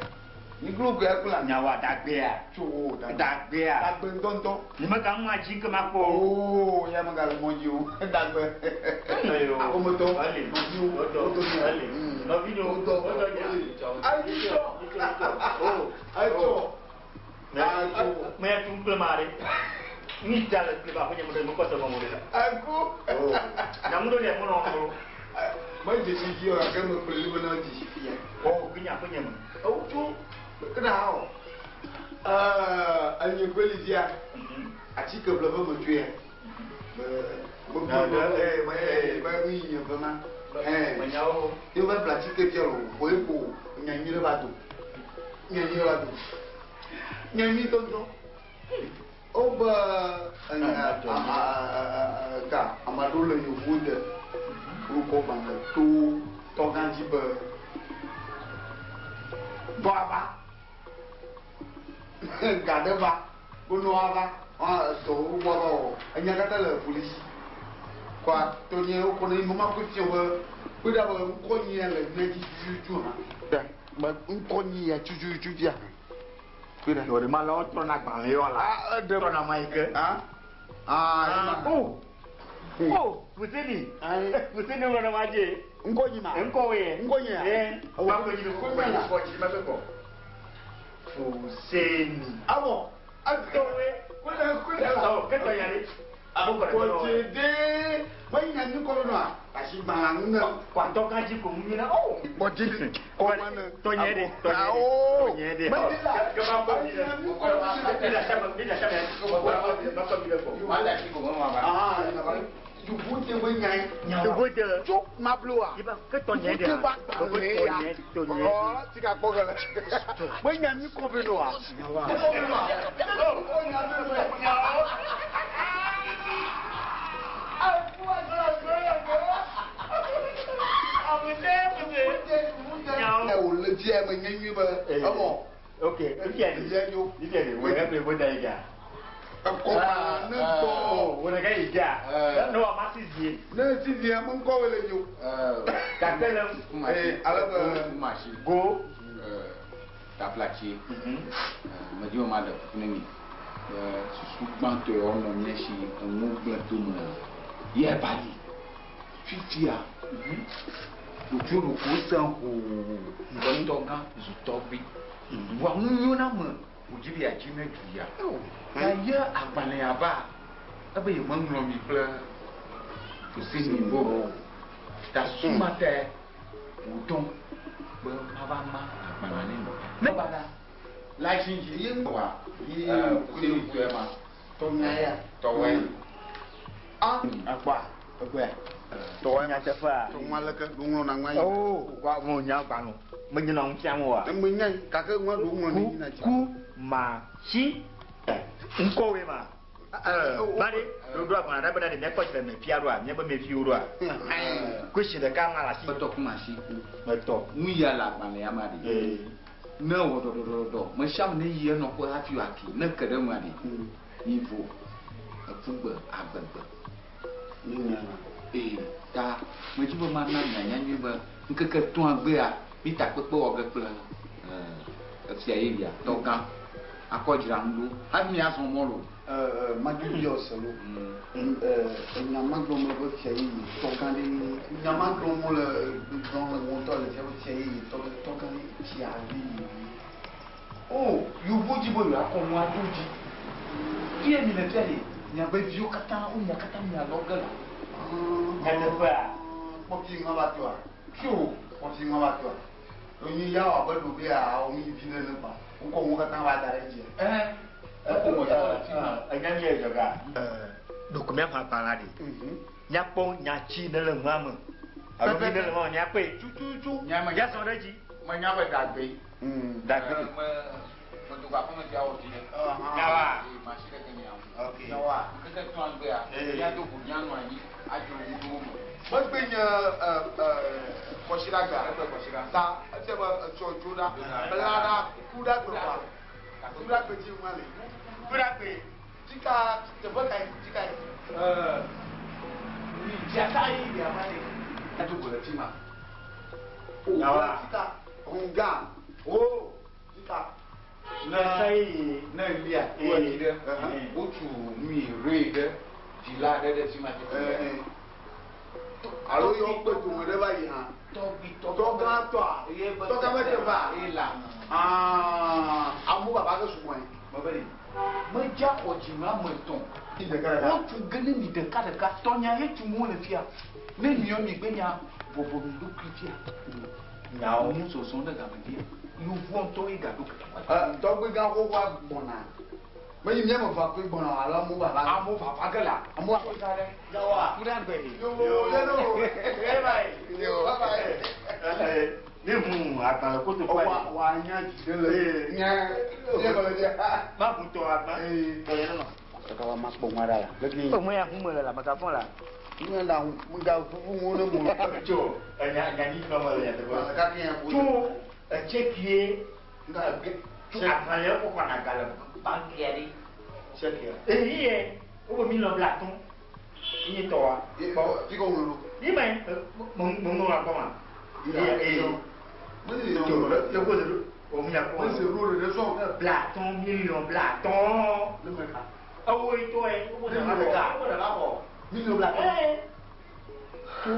Nye kplu wòe kple la. Nyawa dagbea. Tso wo dagbe. Dagbea. Dagbe ŋutɔŋutɔ. Nye mega ŋu adzi ke ma kpɔ o. Oo, ya mega le mɔ dzi o. Dagbe. Eyo. Aƒemetɔ. Ali. Nɔviwo. Wodɔ. Wodɔ. Ali. Nɔvinyewo. Wodɔ. Wodɔ nya. Ayi tsɔ. Oh. Etsɔ. Me ya tum kple ma ɖe. Mi da le kple ba ƒe nye mo ɖe me kɔsɔ gɔme ɖe. Eku. Nyamu ɖo ɖe mɔnɔ ŋu. Me dzesi dzi o gake me kple li bena dzesi fia. Oh, ke nya ƒe nye me. Ewu tso kena hã o. Ɛɛ enye gbeli dzia. Atike ble be me tsoe. Be me gblɔ be ee be nu yi nye ve ma. Ɛɛ Menyawo. ye va ble atike fia o ko ye ko nyanyi ɖe va do. Nyanyi ɖe va do. Nyanyi ŋutɔŋutɔ. Wobe enya ka ame aɖewo le yevuwo de. Wokɔ gbalẽ to tɔgã dzi be dɔ ava. Ga ɖe va. Wonɔ ava. Dɔ wo va wɔ. Enya katã le polisi. Kɔa tɔnye wokɔ ne mama ko fia be kpe ɖa be ŋkɔ nyia le mía dzi tututu hã. Be ŋkɔ nyia tututu fia hã. Kpe ɖa. Yɔɖe ma la wotrɔna agbalẽ yɔ la. Ah, eɖe Trɔna ma yi ke. Ah. Ah, Oh. Oh, Fuseni. Ayi. Fuseni ŋlɔ na ma dze. Ŋkɔ nyi ma. Ŋkɔ ye. Ŋkɔ nye ya. Eh. Ewɔ. Ŋkɔ nyi ŋkɔ nyi ŋkɔ dzi ma be kɔ. Fuseni. Awɔ. Tɔwe. Kule kule. Oh, ketɔ ya ɖe. Kɔdzede. Menya nu kɔ nɔa. Asi gbala nu ne. Kɔatɔ ka dzi ko ŋu nyina. Oh. Kɔdzede. Kɔmane. Tɔnye ɖe. Tɔnye ɖe. Awo. Tɔnye ɖe. Medi la. Kema kɔ mi ɖe. Menya nu kɔ nɔ. Mi la sɛbɛ mi la sɛbɛ. Ma kɔ mi ɖe kɔ. Wala si ko ma ba. Ah, yuvu te be nyae. Yovo de. Tso mabloa. Iba ke tɔnye ɖe. Yuvu te ba gbalẽ ya. Tɔnye. Ɔ tika kpɔ gɛlɛ. Menya nu kɔ be nɔa. Ɛ wòle dzia me nye nyui be ewɔ. Ok, ifia de. Ifia nyo. Ifia de. Wo ɖe wo da yi ga. Ekɔ ne gbɔ. Wo ɖe ke yi ga. Ne wa ma si zie. Ne sisi ame ŋkɔ wole nyo. Gake le Ee, ale be Kumasi. go. Tablatsi. Medi be ma ɖe kuku ne mi. Be susu gbãtɔ ya wonɔ mía si enuwo gblẽ dome ye va yi. Fifia. Ɖokuiwo ɖokuiwo sẽ hoo. Be tɔgã zu tɔgbui. Vɔa nunyoname wòdzi be yeadzi ne du ya. Ya ye agbalẽ ya va ebe yemeŋlɔ mi kple Fuseni bo. Ta suma tɛ wòdɔn be mava ma agbalẽ ne mi. Ne bada la dzi dzi Ye wa Ye Fuseni tɔe ma tɔnya ya. tɔwɔe. Ah. Akpɔa, ekpɔe. Tɔwɔ nyateƒea. Tɔwɔ aleke ɖo ŋlɔ na ŋua yi. Oo, wa mo nya gbanu. Menye na ŋu fiam oa. Eme nya yi gake ŋua ɖo ŋlɔ ne yina dzi. Ku ma tsi. Ŋkɔwoe ma. Ba ɖe, ɖoɖo agbalẽ ɖe bena ɖe míakpɔ tsi le me fia ɖoa, míabe me viwo ɖoa. Kusi ɖeka ma le asi. Metɔ kuma si. Metɔ. Nu ya le agbalẽ ya ma ɖe. Ne wɔ ɖɔɖɔɖɔɖɔ, me sia ame ne yi enɔƒe hafi wòaki, ne ke ɖe ŋua ɖe. Mi vo, ekugbe, agbegbe. Ee, ta medzi be mana mianya nyuie be ŋkeke etɔ̃a gbea, mi takpekpe wɔ ge kple efia yeyea, tɔgã. Akɔ dzra nu ɖo hafi miazɔ mɔ lo. Madzudzɔ se lo. Enya ma gblɔm le be fia yeye tɔgã ɖe. Nya ma gblɔm le gblɔm le ŋutɔ le fia be fia yeye tɔgã ɖe fia yeye. O, yevu dzi be yewoakɔ nua ɖo dzi. Fie mi le fia ɖe, miabe viwo katã, wo mia katã mialɔ ge la. Nyateƒea. Kpɔti ŋua va toa. Tso. Kpɔti ŋua va toa. Onyi ya wɔ abe ɖo be awɔ mi vi ɖe ne kpa. Wokɔ ŋu katã va da ɖe dzia. Enya mi yɛ dzɔga. Ɖeko míaxɔ agbalẽa ɖe. Míakpɔ nyatsi ne le ŋua me. Alo mi ne le ŋua me míakpɔe. Tututu. Míazɔ ɖe edzi. Menya be dagbe. Dagbe. Me medo ga aƒeme fia wɔ vi ɖe. Nyawa. Ee, masi ɖe ke mia ŋu. Ok. Nyawa. Ŋkeke etɔ̃a gbea, míado go míanɔ anyi adzro nu ɖewo me. Megbe nye kɔsiɖagbe. Egbe kɔsiɖa. Ta efia be etsɔ dzo ɖa. Bla ɖa, ku ɖa gbe kɔa. Ku ɖa gbe dzi ŋua le. Ku ɖa gbe. Tika teƒe kae? Tika ye. Mi dzata yi ɖe ama ɖe. Ado go le fi ma. Nyawa. Tika. Hunga. O. Tika. Ne ne lia to edzi ɖe, wotu nu yi roe ɖe vila ɖe ɖe fi ma tete. Alo yɔ kpe dome ɖe va yi hã. Tɔgbi Tɔgã tɔa. Tɔgã be teƒea. Eye la. Amu baba ke sugbɔ ye. Mebe ɖe, medza xɔ dzime ame etɔ̃. Wotu ge ne mi ɖeka ɖeka. Tɔnya ye tum wole fia. Ne miɔ mi gbe nya bɔbɔ mi ɖokui fia. Nyawo. Nu zɔzɔ ɖe game dzia. Yevuwo ŋutɔ ye gaɖo ke. Tɔgbi gã xoxoa gbɔna. Menye míame va koe gbɔna o alo amewo vava. Amewo vava ge la. Amewo vava. Nyawa. Ku ɖe agbe. Yo, yo, Yo, bye bye. Ne hu agbalẽ koto kɔ Wa wa nya dzi ɖe le. Nya. Nye kɔlɔ dzi. Ma hu tɔ agba. Tɔ yɛ nɔ. Kaka wa ma kpɔ ŋua ɖa la. Leke. O mo ya hu me le la mega fɔn la. Ŋua ɖa ŋu ga fufu ŋu ne mo. Tso enya nya nyi nɔ me le nyateƒe. Kaka ya ko. Tso etse kie. Tso agbalẽ kɔkɔ na gale banki ya ɖe. Tsɛkia. Eyi yɛ wo be mi lɔ bla tɔn. Iye tɔwa. Kpɔ fi ko ŋlɔ ɖo. Yi me mo mo ŋlɔ akpɔ ma. Iye ee. Mese Tso ye ko de o mi akpɔ. Mese ro ɖe sɔn. Bla tɔn miliyɔn bla tɔn. Ne me ka. Ewo yi tɔ ye. Wo de Ne me ka. Wo de la xɔ. Miliyɔn bla tɔn. Ee. Tso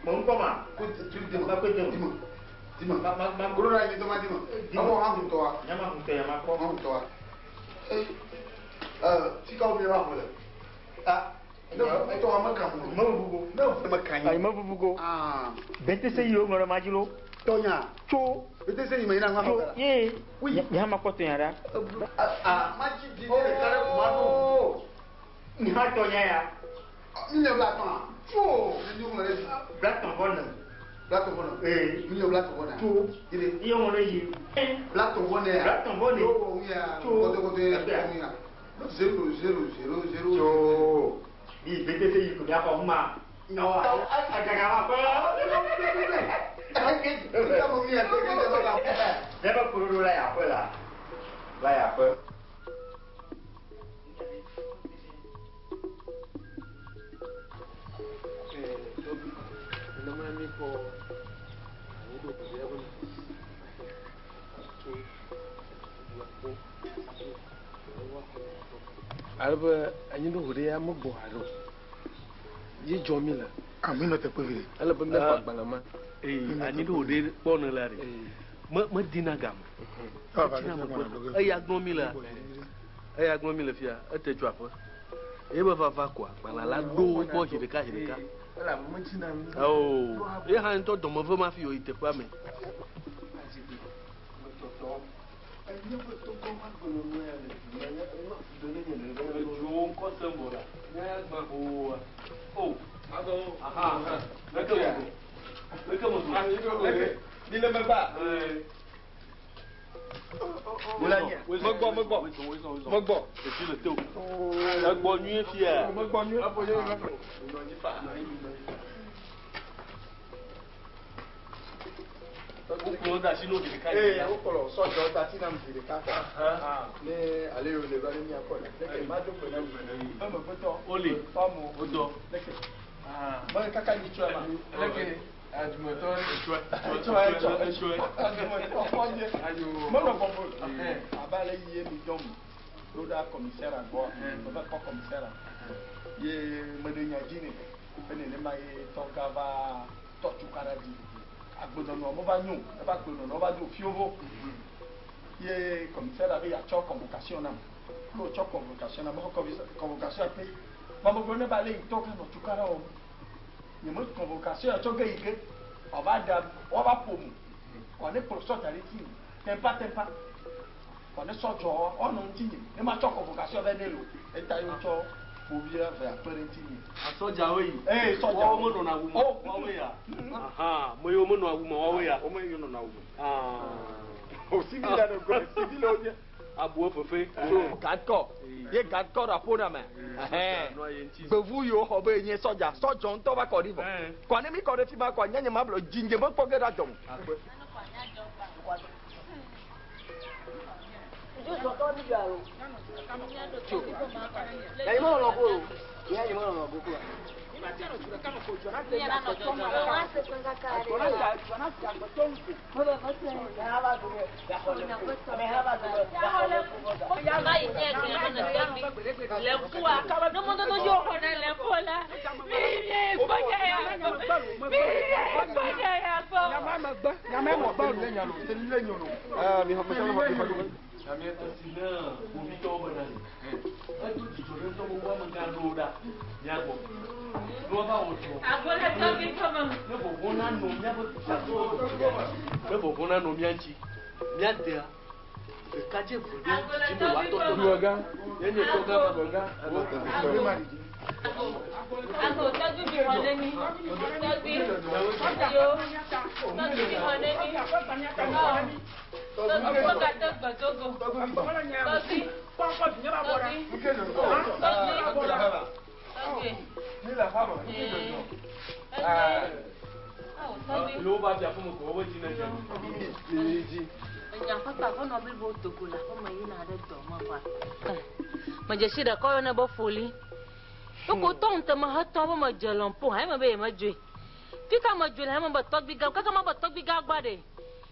mo ŋkɔ ma. Ko tu de Ma ko de Dima. Dima. Ma ma ma. Golo la yi tɔ ma dima. Awɔ hã ŋutɔ wa. Nyama ŋutɔ ya ma kpɔ. Hã ŋutɔ wa. Ee. Fika wo mi va xɔ le. Ah. Ne tɔ wa me ka mo. Me vuvu. Ne me ka nyi. Ayi me vuvu ko. Ah. BTC yi wo ŋlɔ ɖe ma dzi lo. Tɔnya. Tso. BTC yi me yina ŋua Tso xɔ la. ye. Nye hã ma kpɔ tɔnya ɖa. Ah ma dzi di ne ɖeka ɖe ko ma ɖo. Nye hã tɔnya ya. Miliyɔn bla tɔn a. Tso. Ne mi ŋlɔ ɖe dzi. Bla tɔn vɔ ne. Bla tɔn vɔ ne. Ee. Miliyɔn bla tɔn vɔ ne. Tso. Ire. Iye ŋlɔ ɖe dzi. Bla tɔn vɔ ne ya. Bla tɔn vɔ ne. Yo wɔ ŋu ya. Tso. Kote kote ŋu ya. 0 0 0 0. Tso. Ni BTC yi ko mia xɔ ma. Nyawa. Agaga ma kpɔ. Míaƒe kproɖo la ya ƒe la. La ya ƒe. Ale be anyiɖo ɖe ya megbɔ haɖe o. Ye dzɔ mi le. Ah, mi nɔ teƒe vi ɖe. Ele be míaxɔ agbalẽ ma. Ee, anyiɖo ɖe kpɔ ne la ɖe. Me medina game. Medina megbe. Eya gblɔ mi le. Eya gblɔ mi le fia. Ete tso aƒe. Ye be vava koa, agbalẽ la ɖo wo gbɔ zi ɖeka zi ɖeka. Elabe metsina nu. Oo, ye hã ŋutɔ dɔmeve ma fi yi teƒea me. sem vɔ la, nya ya gbã xoxoa. O, aha, leke me zɔ? Leke me zɔ? Leke, mi le megbea? Megbɔ, megbɔ, megbɔ. Etsi le te o. Egbɔ nyuie fia. Megbɔ nyuie. Wokplɔ da asi no zi ɖeka. Ee, wokplɔ sɔdzɔ da asi nam zi ɖeka kɔ. Ne ale yi wòle be ne míakpɔ la. Leke mado gbe na mi. Emegbetɔ. Wole. Fɔmu. Wodɔ. Leke. Me kaka nyi tsɔe ma. Leke adumetɔ. Etsɔe, etsɔ, etsɔe. Adumetɔ xɔnye. Menɔ bɔbɔ. Abe ale yi ye mi dɔm ɖo ɖa commissaire gbɔ. Meva kpɔ commissaire. Ye meɖe nya dzi nɛ. Be nenema ye tɔgã va tɔ tukaɖa dzi. Agbedɔnɔ meva nyo, eva agbedɔnɔ va do fiovo. Ye commissaire be yeatsɔ convocation nam. Ne wòtsɔ convocation nam, mexɔ convocation kpe. Vɔ megblɔ nɛ be ale yi tɔgã nɔ tukaɖa wɔm. Nye me convocation ya tsɔ ge yi ge. Wòava ɖe, woava ƒo mu. Kɔ ne kplɔ sɔdza ɖe ŋutinye. Tempa tempa. Kɔ ne sɔdzɔ woanɔ ŋutinye. Ne matsɔ convocation vɛ nɛ loo. Eta ye wotsɔ kpovi eve akpe ɖe ŋutinye. Sɔdzawoe yi. Ee, sɔdzawo. Woawo menɔna awu me. Oh. Woawoe ya. Aha, me yiwo menɔ awu me woawoe ya. Wo me yiwo nɔna awu me. Ah. O civil la ɖe gɔme, civil wonye. Abuwo fefe. Gadkɔ. Ye gadkɔ ɖe aƒo na me. Ɛhɛn. Gbevu yiwo xɔ be nye sɔdza, sɔdzɔ ŋutɔ va kɔ ɖi vɔ. Kɔ ne mi kɔ ɖe fi ma kɔ nye nye ma blo dzi nye me kpɔ ge ɖe adzɔ me. Esi ne kpovitɔwo bena yi, edo dzidzɔ ɖe ŋutɔ be woamegã ɖo ɖa míagbɔ. Ne woava wɔ dzɔ. Ne vɔvɔ̃ nanɔ míaƒe ne vɔvɔ̃ nanɔ mía ŋuti, míadea ɖekadze eve ɖe dzime wòatɔ tɔ. Ye nye tɔgã va. Yewo va dze aƒeme ko wobe dzi ne dze. Medze si ɖeka yɔnɛ be foli. Woko tɔ ŋute me hetɔ be medze lɔmpo hã eme be yemedzoe. Fi ka medzoe le hã be tɔgbi gã kaka ma be tɔgbi gã gbɔ ɖe.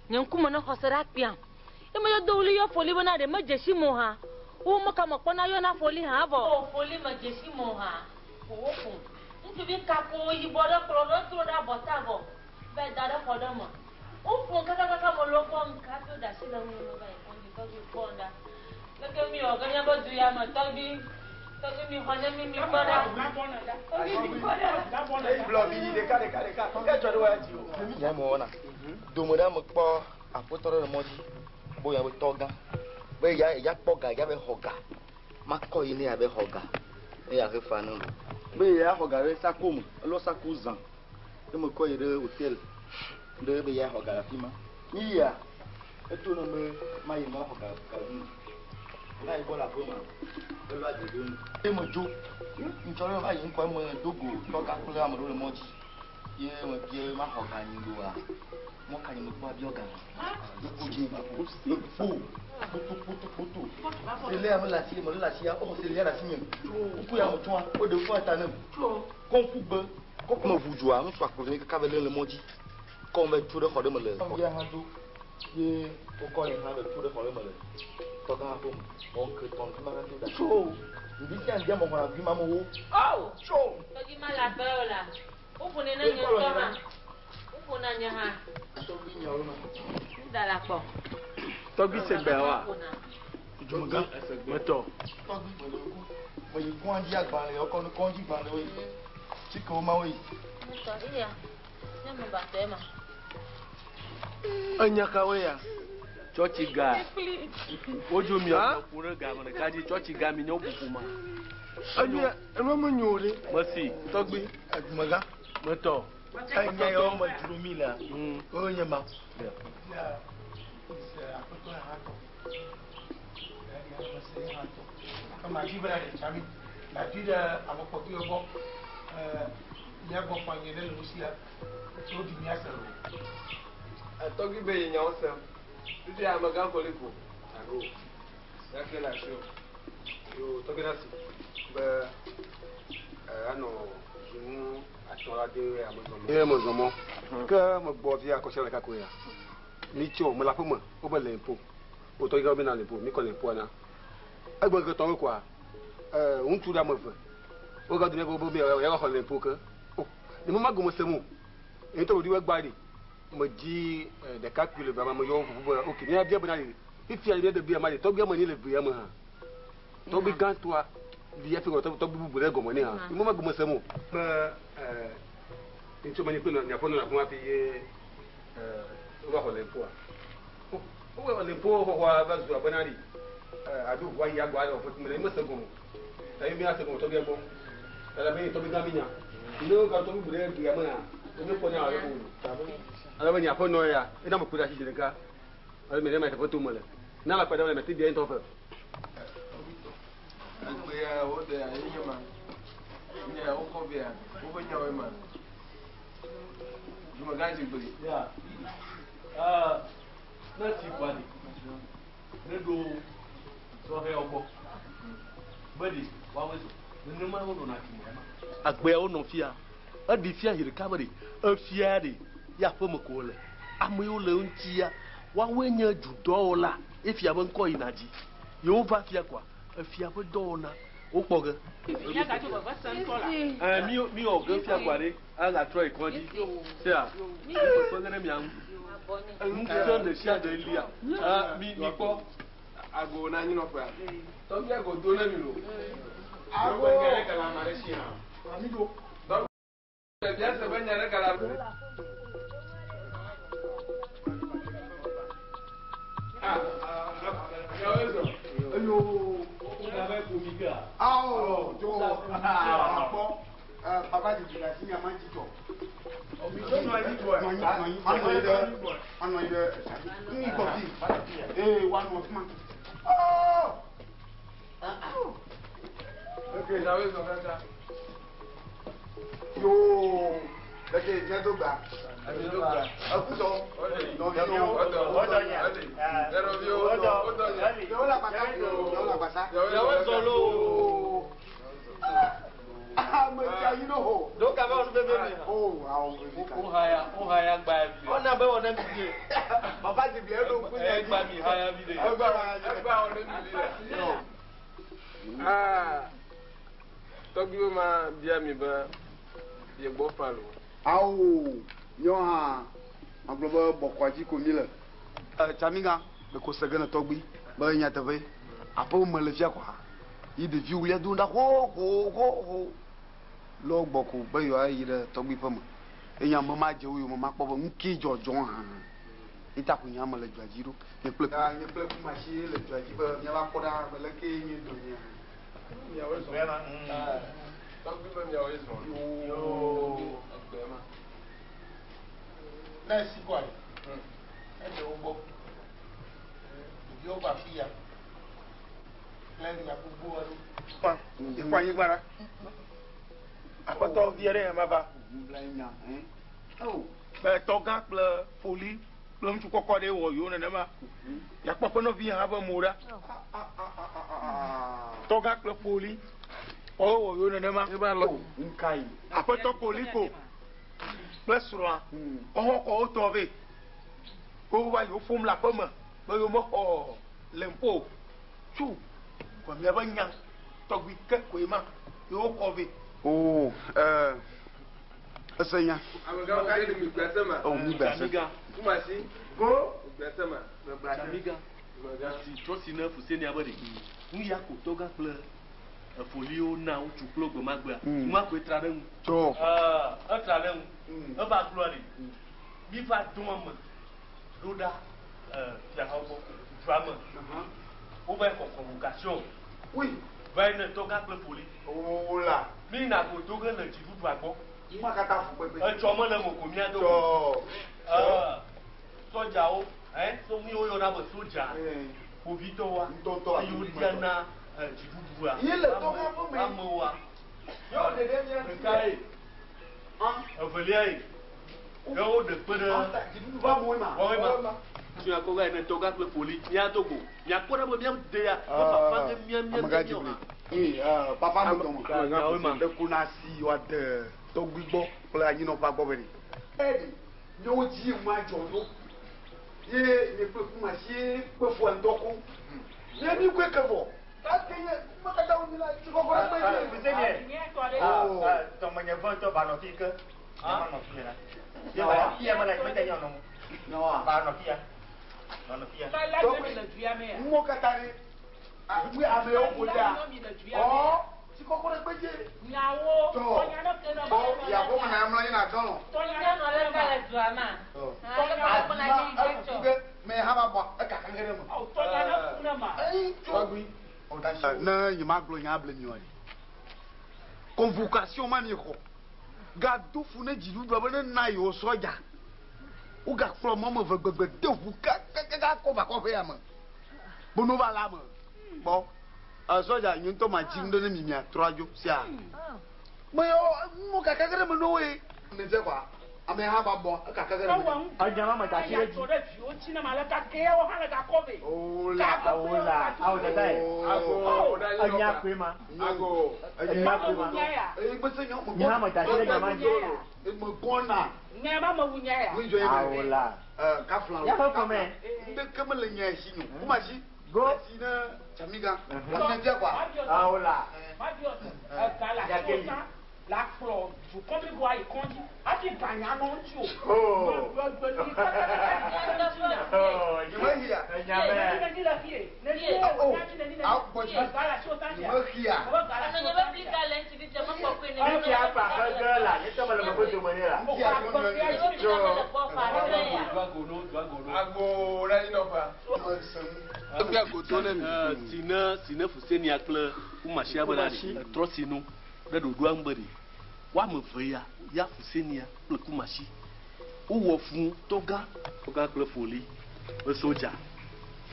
Nye ŋkume ne xɔse ɖe akpiam. Ye me do wli yɔ foli bena ɖe medze si mo hã. Wo me ka me kpɔna yɔna foli hã vɔ. O foli medze si mo hã. Ko wo ƒom. Ŋutsuvi kako yibɔ ɖe kplɔ ɖe tro ɖe abɔta vɔ. Be da ɖe xɔ ɖe me. Wo ƒom kakakaka me lɔ kpɔ ŋka hafi woda asi le ŋu me va yi kɔdzi tɔgbi kpɔ ɖa. Leke mi wɔ ge míaƒe du ya me tɔgbi. Tɔgbi mi xɔ ne mi mi kpɔ ɖa. Tɔgbi mi kpɔ ɖa. Gblɔ vi ɖeka ɖeka ɖeka. Edzɔ ɖe wo ya dzi o. Nya me wɔna. Dome ɖe ame kpɔ aƒetɔ ɖe le mɔ dzi. Bo ya be tɔgã. Be ya ya kpɔ ga ya be xɔ ga. Makɔ yi ne ya be xɔ ga. Ne ya he fa ne. Be ya xɔ ga ɖe sako me. Elɔ sako zã. Ne me kɔ yi ɖe hotel. Ɖe be ya xɔ ga le afi ma. Mi ya eto ne be ma yi ma xɔ ga ga vi. Va yi gbɔ le aƒe me. Elɔ adze ɖo nu. Ye me dzo. Ŋtsɔ ɖe va yi ŋkɔ me do go tɔgã kple ame ɖewo le mɔ dzi. Ye me bia ma xɔ ga nyi ɖoa. Mɔ ka nyi me kpɔ abiɔ ga. Ŋku dzi ekpo kpoto kpoto kpoto. Selea me le asi me le asia o selea le asi nye. Ŋku ya me tsɔa o ɖe fua ta nem. Kɔnfu gbe kɔkɔ me ʋu dzoa ŋutsu akplɔ ne kaka be le le mɔ dzi. Kɔm be tso ɖe xɔ ɖe me le. Ya hã do ye wokɔ ye hã be tso ɖe xɔ ɖe me le. Tɔgã ƒe me. Wɔn ke tɔn fi ma hã do da. Tso. Ŋdi sia ŋdi ame xɔna vi ma me wo. Awo. Tso. Tɔgbi ma le aƒe o la. Woƒonɛ ne nye ŋutɔ hã. Woƒona nye hã. Tɔgbi nyawo ma. Ŋda le akpɔ. Tɔgbi se gbea wa. Dzumegã. Metɔ. Tɔgbi me le ku. Me yi kɔndzi agbalẽ, wokɔ kɔndzi gbalẽ wo yi. Tsikewo ma wo yi. Metɔ iya. Ne me ba tɔ ema. Enya kawoe ya? Tsɔtsi ga. Wodzo mia ƒo ɖe game ɖeka dzi. Tsɔtsi ga mi nye woƒoƒo ma. Enu enu me nyo ɖe. Mesi. Tɔgbi. Edumegã. Metɔ. Enya yawo me dzro mi lea, wo nye ma. Ya, se aƒetɔ ya hã tɔ. Ya, ya mese ya hã tɔ. Ke madzi be ɖe tsami. Madzi ɖe ame kpɔtɔewo gbɔ. Ɛɛ, mía gbɔ fɔ anyi ɖe le wo sia. Wo ɖi mía se lo. Tɔgbi be ye nyawo sem. Fifia amegã koliko. Ago. Gake le asi o. Yo tɔgbi na si be anɔ zunu atɔ la de ame zɔmɔ. Ye me zɔmɔ. Ke me gbɔ fia kɔsia ɖeka koe ya. Mi tso me le aƒe me wobe le limpo. Wo tɔgbi be na limpo mi kɔ limpoa na. Egbe ke tɔwo koa. Ŋutsu ɖe ame eve. Woga do ne be be ya xɔ limpo ke. O ne me ma gome se mu. Ye tɔ ɖi gba ɖi. Me dzi ɖekakpui le vama me yɔ ƒoƒu be ok mía bia bena fifia yi ɖe bia ma ɖi tɔgbi ame ni le via me hã. Tɔgbi gãtɔa li hafi tɔgbi bubu ɖe gɔme nɛ hã. Me ma gome se mu. Be ŋutsu me ni kple nyaƒe nɔ afi ma hafi ye wova xɔ limpoa. Wo limpo xɔxɔa va zu abena ɖi. Aɖo ʋua yi agba le wɔƒe me le me se gɔme. Eye mi ase gɔme tɔgbia gbɔ. Elabe be tɔgbi gã mi nya. Ne wo ga tɔgbi bubu ɖe via me hã, wo mi kpɔ nya ale ko. Elabe nyaƒe nɔ ya, ena me ku ɖe asi zi ɖeka. Ale me ɖe ma teƒe to me le. Ne ala kpe ɖe me te bia ŋutɔ ƒe. Egbe ya woɖe ye nye ma. Nye wokɔ vea, woƒe nyawoe ma. Dumegã dzigbe. Ya. Ne si kɔa ɖi, ne ɖo sɔhɛwo gbɔ. Be ɖi woawoe zɔ. Nenema wonɔna dzi me ma. Agbeawo nɔ fia. Eɖi fia zi ɖeka be ɖi efia ɖi ya aƒeme ko wole. Ame yiwo le ŋutia, woawoe nye dudɔwɔla. Efia be ŋkɔ yina dzi. Yewo va fia koa, efia ƒe dɔwɔna wokpɔ ge. Mi mi wɔ ge fia koa ɖe, agatrɔ yi kɔdzi. Sea, kpekpe ge ɖe mia ŋu. Ŋusẽ ɖe sia ɖe lia. Mi mi kpɔ. Ago na anyinɔƒea. Tɔgbi ago do ne mi lo. Ago. Tɔgbi nya ɖe gale ame aɖe si hã. Amigo. Tɔgbi bia se be nya ɖe gale ame. Nyawoe zɔ. Eyo. Awo, jo. Akpɔ. Papa didi la si nyama dzidzɔ. Anɔ yi ɖe, anɔ yi ɖe. Ŋgbɔ fi. Ee, woanɔ fi ma. Ok, nyawoe zɔ kaka. Yoo. Leke mía do gba. Ekutɔ. Nɔviwo. Nɔviwo. Yewo le agbasa. Yewo le agbasa. Nyawoe zɔ loo. Ame tsa yi ɖo ho. Do ka be wɔnu veve mi. O, awɔ vevi ka. Wo haya, wo haya gba ya vi. Ɔna be wɔna mi die. Papa didi eɖo ŋku nye. Egba mi haya vi ɖe. Egba egba wɔnu mi vi ɖe. Ah, tɔgbiwo ma bia mi be ye gbɔ fa lo. Awo, míawo hã magblɔ be bɔkɔa dzi ko mi le. Tsamiga, ɖeko se ge ne tɔgbi be nyateƒe aƒe me le fia koa. Yi ɖeviwo lia do ɖa ho ho ho ho. Le wo gbɔ ko be yewoayi ɖe tɔgbi ƒe me. Eye ame ma dze wo yome makpɔ be nu ke dzɔdzɔ hã. Ita ko nye ame le dzoa dzi ɖo. Nye kple nye kple kumasi le dzoa dzi be míava kpɔ ɖa be leke nye do nye. Miawoe zɔ. Tɔgbi be miawoe zɔ. Yoo. Egbe ma. Ne esi kɔa ɖi, eɖe wo gbɔ. Ɖeviwo va fi ya. Kple nya gbogbo aɖewo. Kpɔ, ekpɔ anyigba ɖa. Aƒetɔ vi aɖe ya ma va. Be tɔgã kple foli kple ŋutsu kɔkɔ ɖe wɔ yewo nenema. Yakpɔ ƒe nɔvi hã ƒe mo ɖa. Tɔgã kple foli wɔwɔ yewo nenema. Aƒetɔ koliko kple srɔ̃a wohã kɔ wotɔ vɛ. Wova yewo ƒom le aƒe me be yewo mexɔ limpo tso vɔ miaƒe nya tɔgbi ke koe ma yewo kɔ vɛ. O, ese nya. Amegã wo ke mi gbe se ma. O, mi gbe se. Kumasi. Go. Gbe se ma. Tsamiga. Si trɔ si ne Fuseni abe ɖe. Nu ya ko tɔgã kple efoliwo na wotsu kple gbe ma gbea. Nu ma koe tra ɖe ŋu. Tso. Etra ɖe ŋu. Eva gblɔ ɖi. Mi va do ame ɖo ɖa fiaxɔ gbɔ. Dua me. Wova xɔ convocation. Oui. Va yi ne tɔgã kple foli. Ola. Mi na go do ge le dziɖuɖua gbɔ. Ma katã fu kpekpe. Etsɔ mele mo ko mía do. Tsɔ. Ɛɛ, sɔdzawo, ɛ, so mi woyɔna be sodza. Kpovitɔwoa. Ŋutɔŋutɔ Eye wodia dziɖuɖua. Ye le tɔgã ƒe me. Amewoa. Yɔ ɖeɖe mía Ɖeka ye. Evelia ye. Ye woɖe kpe ɖe. Dziɖuɖu va amewoe ma. Wɔwoe ma. Tso akɔ va yi ne tɔgã kple foli mía do go. Miakpɔ ɖe be mía de ya. Be fafa ge mía mía Amegã mía dzibli. Ee, papa mi tɔmɔ. Nyawoe ma. Ɖe ko na si wa de tɔgbui gbɔ kple anyinɔƒea gbɔ be ɖe. Eɖi míawo dzi ŋu adzɔ ɖo. Ye nye kple kuma si ye kpe fua ŋutɔ ko. Nye mi koe ke vɔ. Gake nye kuma katã wo mi la tsi kɔkɔ ɖe kpe dzi. Fuseni tɔmɔnye vɔ ŋutɔ ba nɔ fi ke. Ma nɔ fi la. Ye ba fia me la mete nye nɔ mo. Ba nɔ fia. Ba nɔ fia. Ŋmɔ katã ɖe. Ame amewo ƒo ɖea. Ɔ tsi kɔkɔ ɖe kpe dzi. Nyawo. Tɔ. Bɔ yaƒo me na mlɔ anyi na dɔlɔ. Ne nye ma gblɔ nya ble mi wa ɖe. Convocation ma mi xɔ. Gado fu ne dziɖuɖua be ne na yewo sɔdza. Wogakplɔ mɔ me ve gbegbe de ʋu kakakaka kɔ va kɔƒe ya me. Bono va la me. Kpɔ. Sɔdza nye ŋutɔ ma dzi nu ɖe ne mi miatrɔ adzo sia. Me yɔ mɔ kaka ge ɖe me na woe. Ne fia kɔa, ame hã va bɔ ekaka ge ɖe me. Anya ma me da asi ɖe dzi. Ola. Awola, awo dada ye. Enya koe ma. Ago. Enya koe ma. Eye gbese nyɔ me Nye hã me da asi ɖe nya ma dzi. Me gbɔna. Ŋudzɔ ye me. Awola. Kafla. Míaƒe ƒome. Ŋdeke mele nya si nyo. Kuma si. Go. Si ne Tsamiga. Ne fia kɔa. Awola. La kplɔ dukɔ blibo ayi kɔdzi hafi ganya nɔ ŋuti o. Oh. Nyemehia. Enya me. Oh. Awo gbɔdzi. Nyemehia. Ŋutsu afa xege la, nye tɔ mele megbe dome nɛ la. Ago ɖe anyinɔƒea. Tɔgbi ago to ne mi. Sine sine Fusenia kple Kumasia be ɖe trɔ sinu ɖe ɖoɖoa ŋu be ɖe woame eve ya ya Fusenia kple Kumasi wowɔ fu tɔgã tɔgã kple foli be sodza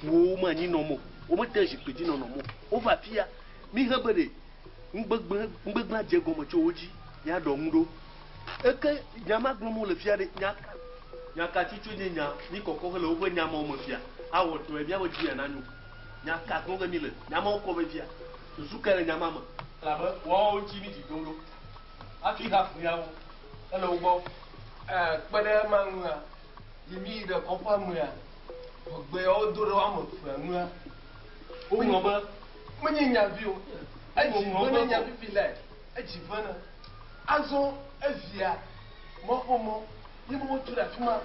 fuwo me anyi nɔ mo womete zikpui dzi nɔnɔ mo wova fia mi he be ɖe ŋgbegbe ŋgbegblẽ dze gɔme tso wo dzi miaɖɔ ŋu ɖo eke nya ma gblɔm wole fia ɖe nya nya ka tutu nye nya mi kɔkɔ hele woƒe nyamawo me fia awɔ dɔe miaƒe dzi ya nanyo nya ka gblɔm ge mi le nyamawo kɔ ve fia susu ka le nyama me elabe woawo ŋuti mi dzi dom ɖo hafi ha fuyawo ele wo gbɔ. Kpe ɖe ema ŋua, yi mi yi ɖe kɔƒea mea, ʋegbe yawo do ɖe woame evea ŋua. Woŋlɔ be menye nyavi o. Edzi Woŋlɔ ve be ne nya fifi lae. Edzi ve ne. Azɔ evia mɔƒe mɔ ye be wotu ɖe afi ma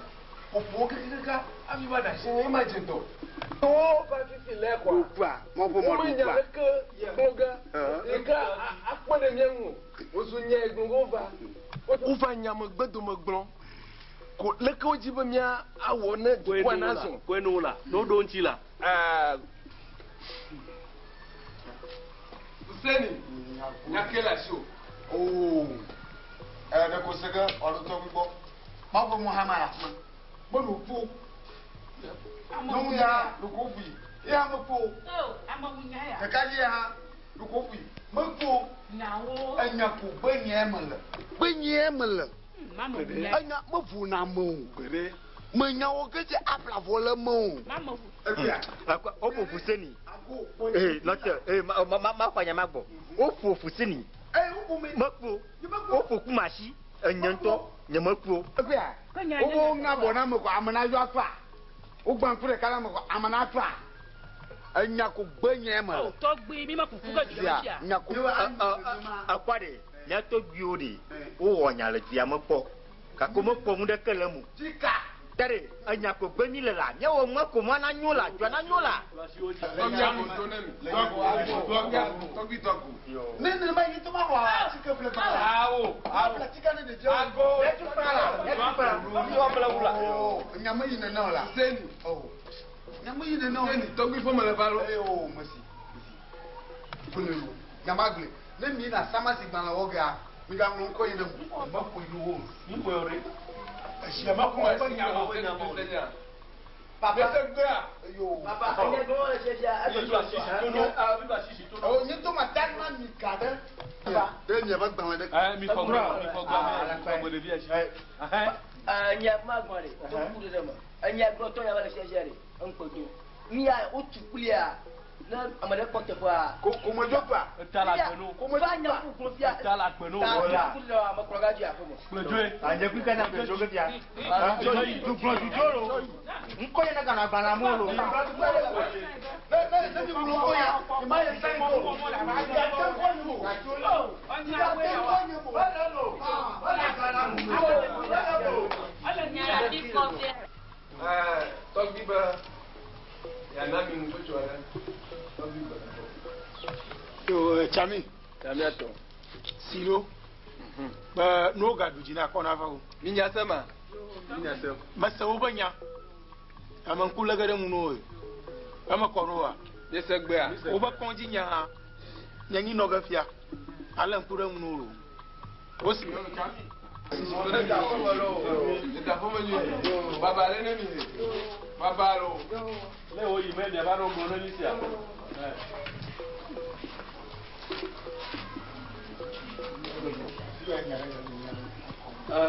ƒoƒo kakakaka hafi va ɖe asi ne ema dze dɔ. Wo va fifi lae kɔa. Ɖokua. Mɔƒe mɔ Womenya ɖokua. leke gblɔ ge yi ke akpe ɖe mía ŋu o. Wozu nya yi gblɔ ge wova. Wova nyamegbe dome gblɔ. Ko leke wodzi be mía awɔ ne dukɔa nazɔ. Koe no la, ne woɖo ŋuti la. Fuseni, nya ke le asi o. Oo. Ɖe ko se ge wòaɖo tɔgbui gbɔ. Mɔƒe mɔ hã ma le afi ma. Be ɖo ƒo. Nyɔnu ya ɖo ko ƒui. Ye hã meƒo. Ɖeka dzi hã ɖo ko ƒui. Meƒo. Enya ko gbe nye me le. Gbe nye me le. Enya mevo na ame o. Menya wo ke dze aƒla vɔ le me o. Woƒo Fuseni. Ee, nɔte, ee, ma ma ma xɔ nya ma gbɔ. Woƒo Fuseni. Meƒo. Woƒo Kumasi. Enye ŋutɔ nye meƒo. Egbea, wowo ŋa bɔ na ame kɔ ame na yɔ afa. Wogbã ŋku ɖeka na ame kɔ ame na afa. Enya ko gbe nye me le. Tɔgbi mi ma kuku ge dua Sia, sia. nya ko. Akpa ɖe, mía tɔgbuiwo ɖe, wowɔ nya le dua me kpɔ. Gake womekpɔ nu ɖeke le eme o. Tsika. Ta ɖe, enya ko gbe mi le la, míawɔ nua ko nua nanyo la, dua nanyo la. Tɔgbi ago to ne mi. Tɔgbi ago, tɔgbi tɔgo. Ne nenema yi to ma wɔ atike ƒle gbã. Awo, awo. Aƒle atike ne ɖeviawo. Ago. Yɛtu kpa la, yɛtu kpa la, mi wɔ ble wu la. Oo, nya me yi nene o la. Fuseni. Oo. Nya me yi nene o. Fuseni, tɔgbi fɔ me le va lo. Ee o, mesi. Mesi. Ƒle lo. Nyamagblɔe. Ne mi yina samasi gbalẽ wɔ gea, migaŋlɔ ŋkɔ yi ɖe eme. Meƒoe nu o. Ŋkɔe o ɖe. Esia meƒoe o. Ƒe nya o. Ƒe nya o. Papa. Mese gbea. Papa, enye gbɔ le fiafia. Míɖo asi si to no. Míɖo asi si to no. O, nye to ma ta na mi ka ɖe. Ɖe miaƒe agbalẽ ɖe. Ɛ mi xɔ gbe, mi xɔ gbe, mi xɔ gbe ɖevia si. Enye ma gbɔ ɖe, to ku ɖe ɖe me. Enye gbɔ tɔ ya va le fiafia ɖe, eŋkpe do. Mia wotu kplia ne ame ɖe kpɔ teƒea. Ko komedzo kpa. Eta le agbe no. Va nya ku gblɔ fia. Eta le agbe no. Ta ku ɖe ame kplɔ ga dzi aƒe me. Kplɔdzoe. Anye kpli ka na kplɔdzo ke fia. Du gblɔ dudzo lo. Ŋkɔ yɛ na gana agbalẽ amewo lo. Ne ne ne mi ŋlɔ ŋkɔ ya, mi ma ye sɛn ko. Mi ate ŋkɔ nye o. Mi ate ŋkɔ nye o. Tɔgbi be yeana mi nutsotso aɖe. Tɔgbi be. Yo, Tsami. Tsami atɔ. Silo. Be nuwo gaɖu dzi na akɔ na va o. Mi nya se ma? Mi nya se. Mese woƒe nya. Ame ŋku lé ge ɖe ŋu na wo. Eme kɔ ɖo wa. Mi se gbea. Woƒe kɔdzi nya hã. Nye nyi nɔ ge fia. Ale ŋku ɖe ŋu na wo lo. Wosi. Baba le ne mi. Baba lo. Ne wo yi me miava ɖo gblɔ ne mi sia.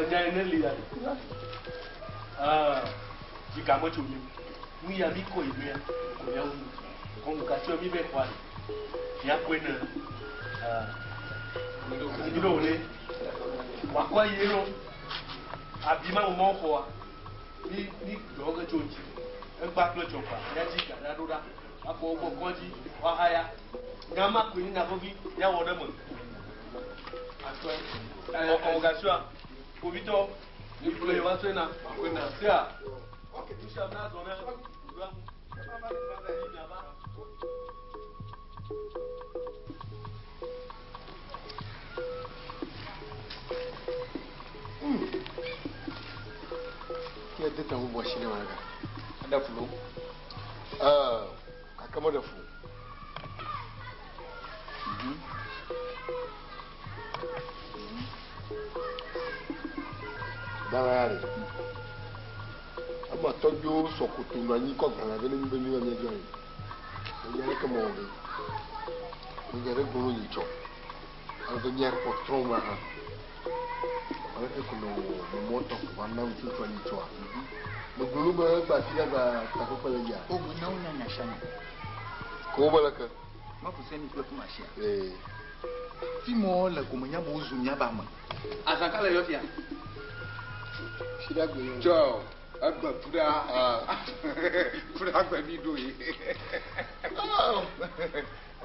Nya yi ne li ya ɖe. Dzika metso mi o. Nu ya mi kɔ yi mea, ko miawo nu. Kɔnu mi be xɔa ɖe. Miakɔe ne mi ɖo wòle. Wòakɔ yi ɖo. Abi ma mo mɔ xɔa. Mi mi dɔ ge tso ŋuti. Egba kple tsɔkpa. Miadzi ga ɖa ɖo ɖa. Akɔ wogbɔ kɔdzi. Woahaya. Nya ma koe nye nya vevi miawɔ ɖe eme. Atsɔe. Kɔmɔgasua. Kpovitɔ. Mi va tsɔe na. Sea. Nusia na zɔ ɖe. Kia de ta bɔ si ne ma ga. Ɖe fu lo. Gake meɖe fu. Dala ya ɖe. Ama tɔgbiwo sɔ koto nɔ anyi kɔ gbalẽ vɛ ne mi be mi va miadzɔ yi. Menye ɖeke mewɔ ge. Menye ɖe gblɔ nyi tsɔ. Ale be míakpɔ trɔ̃ ma hã. Aleke ko newɔ memɔtɔ ko va na ŋutsu anyi tsɔa. Megblɔ nu be egba fi ɖe gba takpekpe le dzia. O me na wo nya nya sia nya. Ko wo be leke. Mefu se ni kple kumasia. Ee. Fi mɔ le ko menya be wozu míaƒe ame. Azã ka le yɔ fia? Fi ɖe agbe yɔ. Tsɔ egbe ƒu ɖa. Ƒu ɖa gbe mi ɖo ye.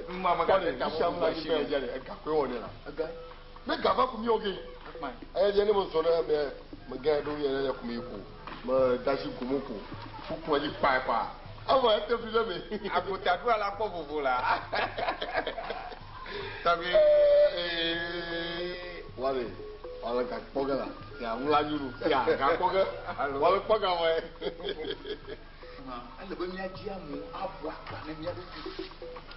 Numa me Kɔle gate ta nusia mo nu la bɔ dzi si be me. edza ɖe egakoe wɔ ne la. Ega. Ne gava ko mi wɔ ge. Eya dze ne me zɔ ɖe me me gã ɖo yɛ ɖe ko mi ko. Me dasi gomo ko. Fuku dzi kpa kpa. Evɔ ete fi ɖe me. Agota ɖo ala kpɔ vovo la. Tɔgbi. Wale wale ga kpɔ ge la. Ya ŋu la nyunu. Ya ga kpɔ ge. Wale kpɔ ga wɔ. Ele be míadzi amewo abu akpa ne mía ɖokui.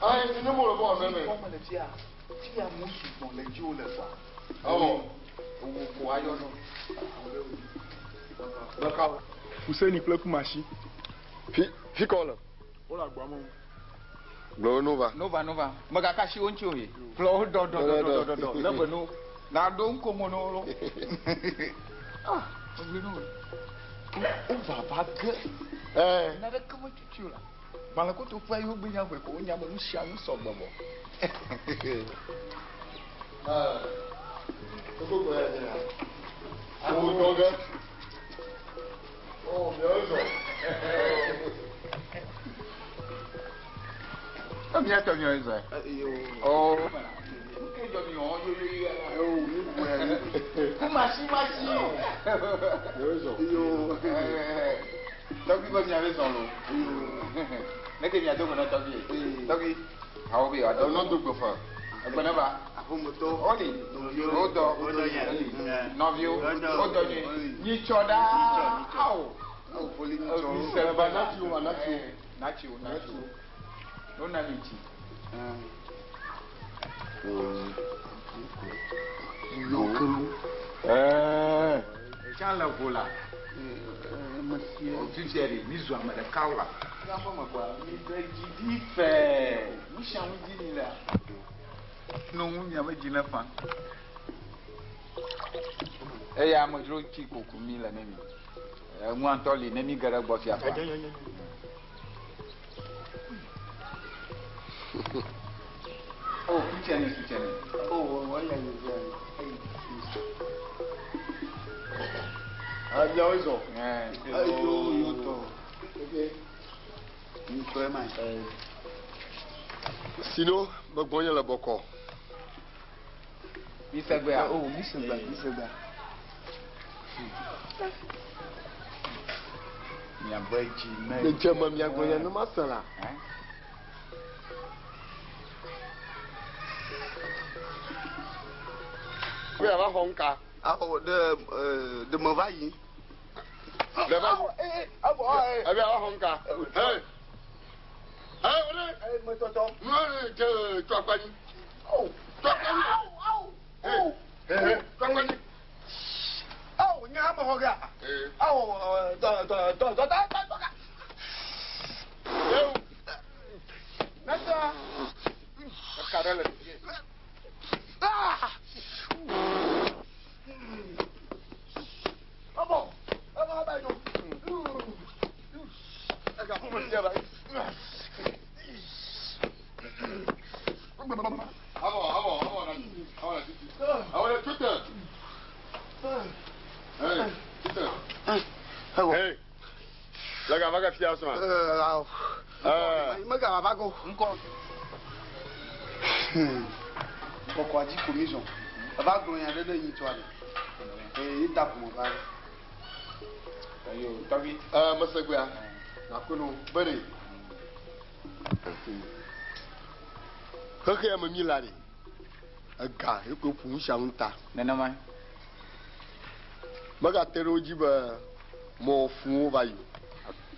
Ayi ne mo le bɔ mɛ mɛ. Kɔme le fia, fia amewo sugbɔ le dziwò le kɔa. Awɔ. Owó ko ayɔ nɔ. Lɔka. Fuseni kple kumasi. Fi fi kɔ le. Wole agba me. Gblɔ nova. Nova nova. Megaka si wo ŋuti o ye. Kplɔ wo dɔ dɔ dɔ dɔ dɔ dɔ. Le be no. Na ɖo ŋkomo no lo. Ah, ogbe no. Wo vava ge. Ɛɛ. Naneke metutu o la. Gbalẽkotoƒea yi wogbe nya ʋe ko wonya be nu sia nu sɔgbɔ vɔ. Ɛɛ. Koko ya dze ya. Wo dɔ ge. Ɔ miawo zɔ. Mía tɔ miawo zɔ. Ɔ. Ke jɔ mi wɔ yo yo yo. Kumasi masi. Miawo zɔ. Yo. Tɔgbi be miawo zɔ lo. Ne ke mia do gbe na tɔgbi. Tɔgbi. Awo be wa Ɛ nɔ do gbe fa. Egbe ne va. Aƒemetɔ. Oli. Wodɔ. Nɔviwo. Wodɔ nyuie. Nyitsɔ ɖaa. Awo. Awo foli nyitsɔ. Mi se Ɛba natsi o natsi o. Natsi o natsi o. No na mi tsi. Yɔ kelu. Ɛɛ. Tsã le vo la. Fifia ɖe mi zu ame ɖeka la. Míaƒe me kɔa mi ɖe dzi ɖi fɛɛ. Nu sia nu dzi mi lea. No ŋu miaƒe dzi ne fa. Eya amedzro tsi koku mi le ne mi. Eŋua ŋutɔ li ne mi ge ɖe gbɔ fia fa. Oh, kutsene, kutsene. Oh, wala yi Ah, miawoe zɔ. Ayo, yo tɔ. Ŋutɔ ma. Sino, megbɔ nye le bɔkɔ. Mi segbea. Oh, mi segbea, mi segbea. Miaƒe dzi me. Le dze me miagblɔ nya ne mase la. Be ava xɔ ŋka. Awɔ ɖe ɖe me va yi. Ɖe va yi. Ebe ava xɔ ŋka. Hey. Hey, wòle. Metɔtɔ. Nua dze tso akpa nyi. Tso akpa nyi. Hey, hey, tso akpa nyi. Awo nye hã mexɔ gea. Awo dɔ dɔ dɔ dɔ dɔ dɔ dɔ ka. Yewu. Nasa. Eka ɖe le. Ah! Ɔbɔ, ɔbɔ aba yi do. Ega ƒome sia va yi. Awɔ, awɔ, awɔ na, awɔ na titi. Awɔ na tute. Hey, tute. Hey. Le gava ke fia sɔn. Awɔ. Megava va go. Ŋkɔ. Bɔkɔ dzi ko mi zɔn. Eva gblɔ nya ɖe ne nyi tɔa ɖe. Ee, yi ta ƒome va ɖe. Ayo, tɔgbi. Mesegbea. Nakunu bere. Xexe ya me mi la ɖe. Ega ye ko ƒo nu sia nu ta. Nenema. Megate ɖe wo dzi be mɔ fũ wo va yi.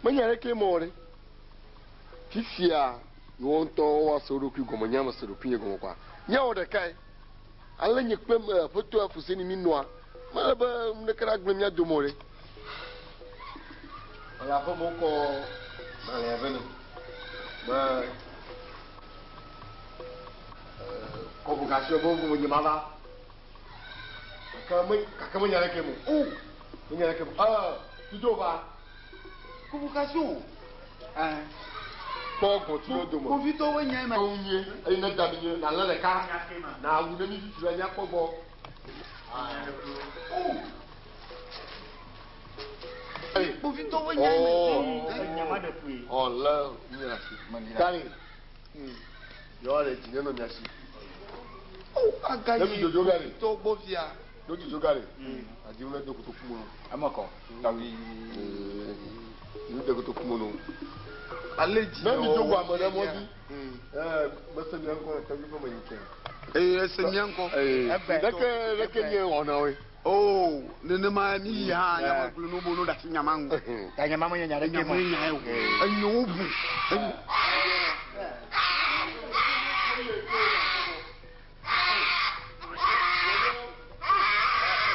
Menya ɖeke mɔ ɖe. Fifia yewo ŋutɔ woase wo ɖokui gɔme nye ame se ɖokui nye gɔme kɔa. Míawɔ ɖekae. Ale nye kple aƒetɔ Fuseni mi nɔa. Mele be nu ɖeke nagblẽ mía dome o ɖe. Le aƒe me wokɔ gbalẽa vɛ nem be convocation be wo nye mava. Gake me gake menya ɖeke mo. O menya ɖeke mo. Aa tuto va. Convocation. Kpɔ gbɔtu ɖe dome. Kpovitɔwo nya ma. Ewu nye eye ne da mi nye na lé ɖeka. Na awu ne mi tutu la míakpɔ gbɔ. Kpovitɔwo nya ma. Ɔ lé mi ɖe asi. Kari. Yewoa ɖe dzi ne nɔ mia si. O aga Ne mi yi dzodzo gari. kpovitɔwo gbɔ fia. Ne dzodzo gari. Adi wo ne do kotoku me. Eme kɔ. Tɔgbi. Ne do kotoku me no. Ale dzi. Ne mi dzo gbɔ ame ɖe mɔ dzi. Ɛɛ mese mia ŋkɔ le tɔgbi ƒe me yi ke. Ee, ese mia ŋkɔ. Ee. Ɖeke ɖeke nye wɔna woe. Oh, nenema mi yi hã nya me gblɔ no bo no ɖe asi nyama ŋu. Ta nyama menye nya ɖeke Nya ma. me nya ye o. Enyo wo bu. Enyo.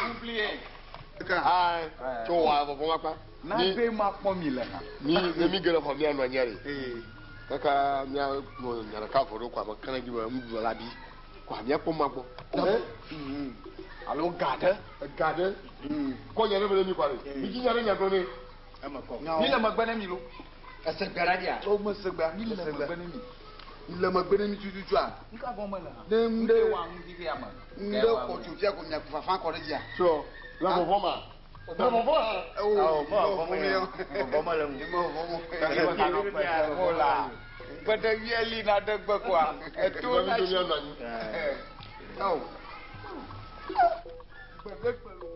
Oublié. Ayi. Tso wɔ vɔvɔ ma kpa. Na be ma kpɔ mi le hã. Mi ne mi ge ɖe xɔ mia nɔ anyi ɖe. Ee. Kaka mia nɔ nya ɖeka vɔ ɖo kɔ ame kana dzi be nuɖuɖu la bi. Kɔ mia kpɔ ma gbɔ. Alo ga ɖe. Ga ɖe. Kɔ nya ɖe be ɖe mi kɔ ɖe. Mi dzi nya ɖe nya gblɔ ne. Eme kɔ. Mi le megbe ne mi lo. Ese gbe ɖa dzia. O me segbea. Mi le megbe ne mi. Mi le megbe ne mi tututua. Nuka vɔ me le hã. Ne Nu ŋɖe ke wɔ ŋu xixia me. ŋɖe kɔ tso fia ko mia fafa kɔ ɖe dzia. Sɔ le vɔvɔ ma. Le vɔvɔ hã. Oh, Vɔvɔ mele ŋu. Me vɔvɔ mo. Mola. Gbede wieli na ɖe gbe koa. Eto Mi na do tsi. mia nɔ anyi. Awo. Gbede gbe lo.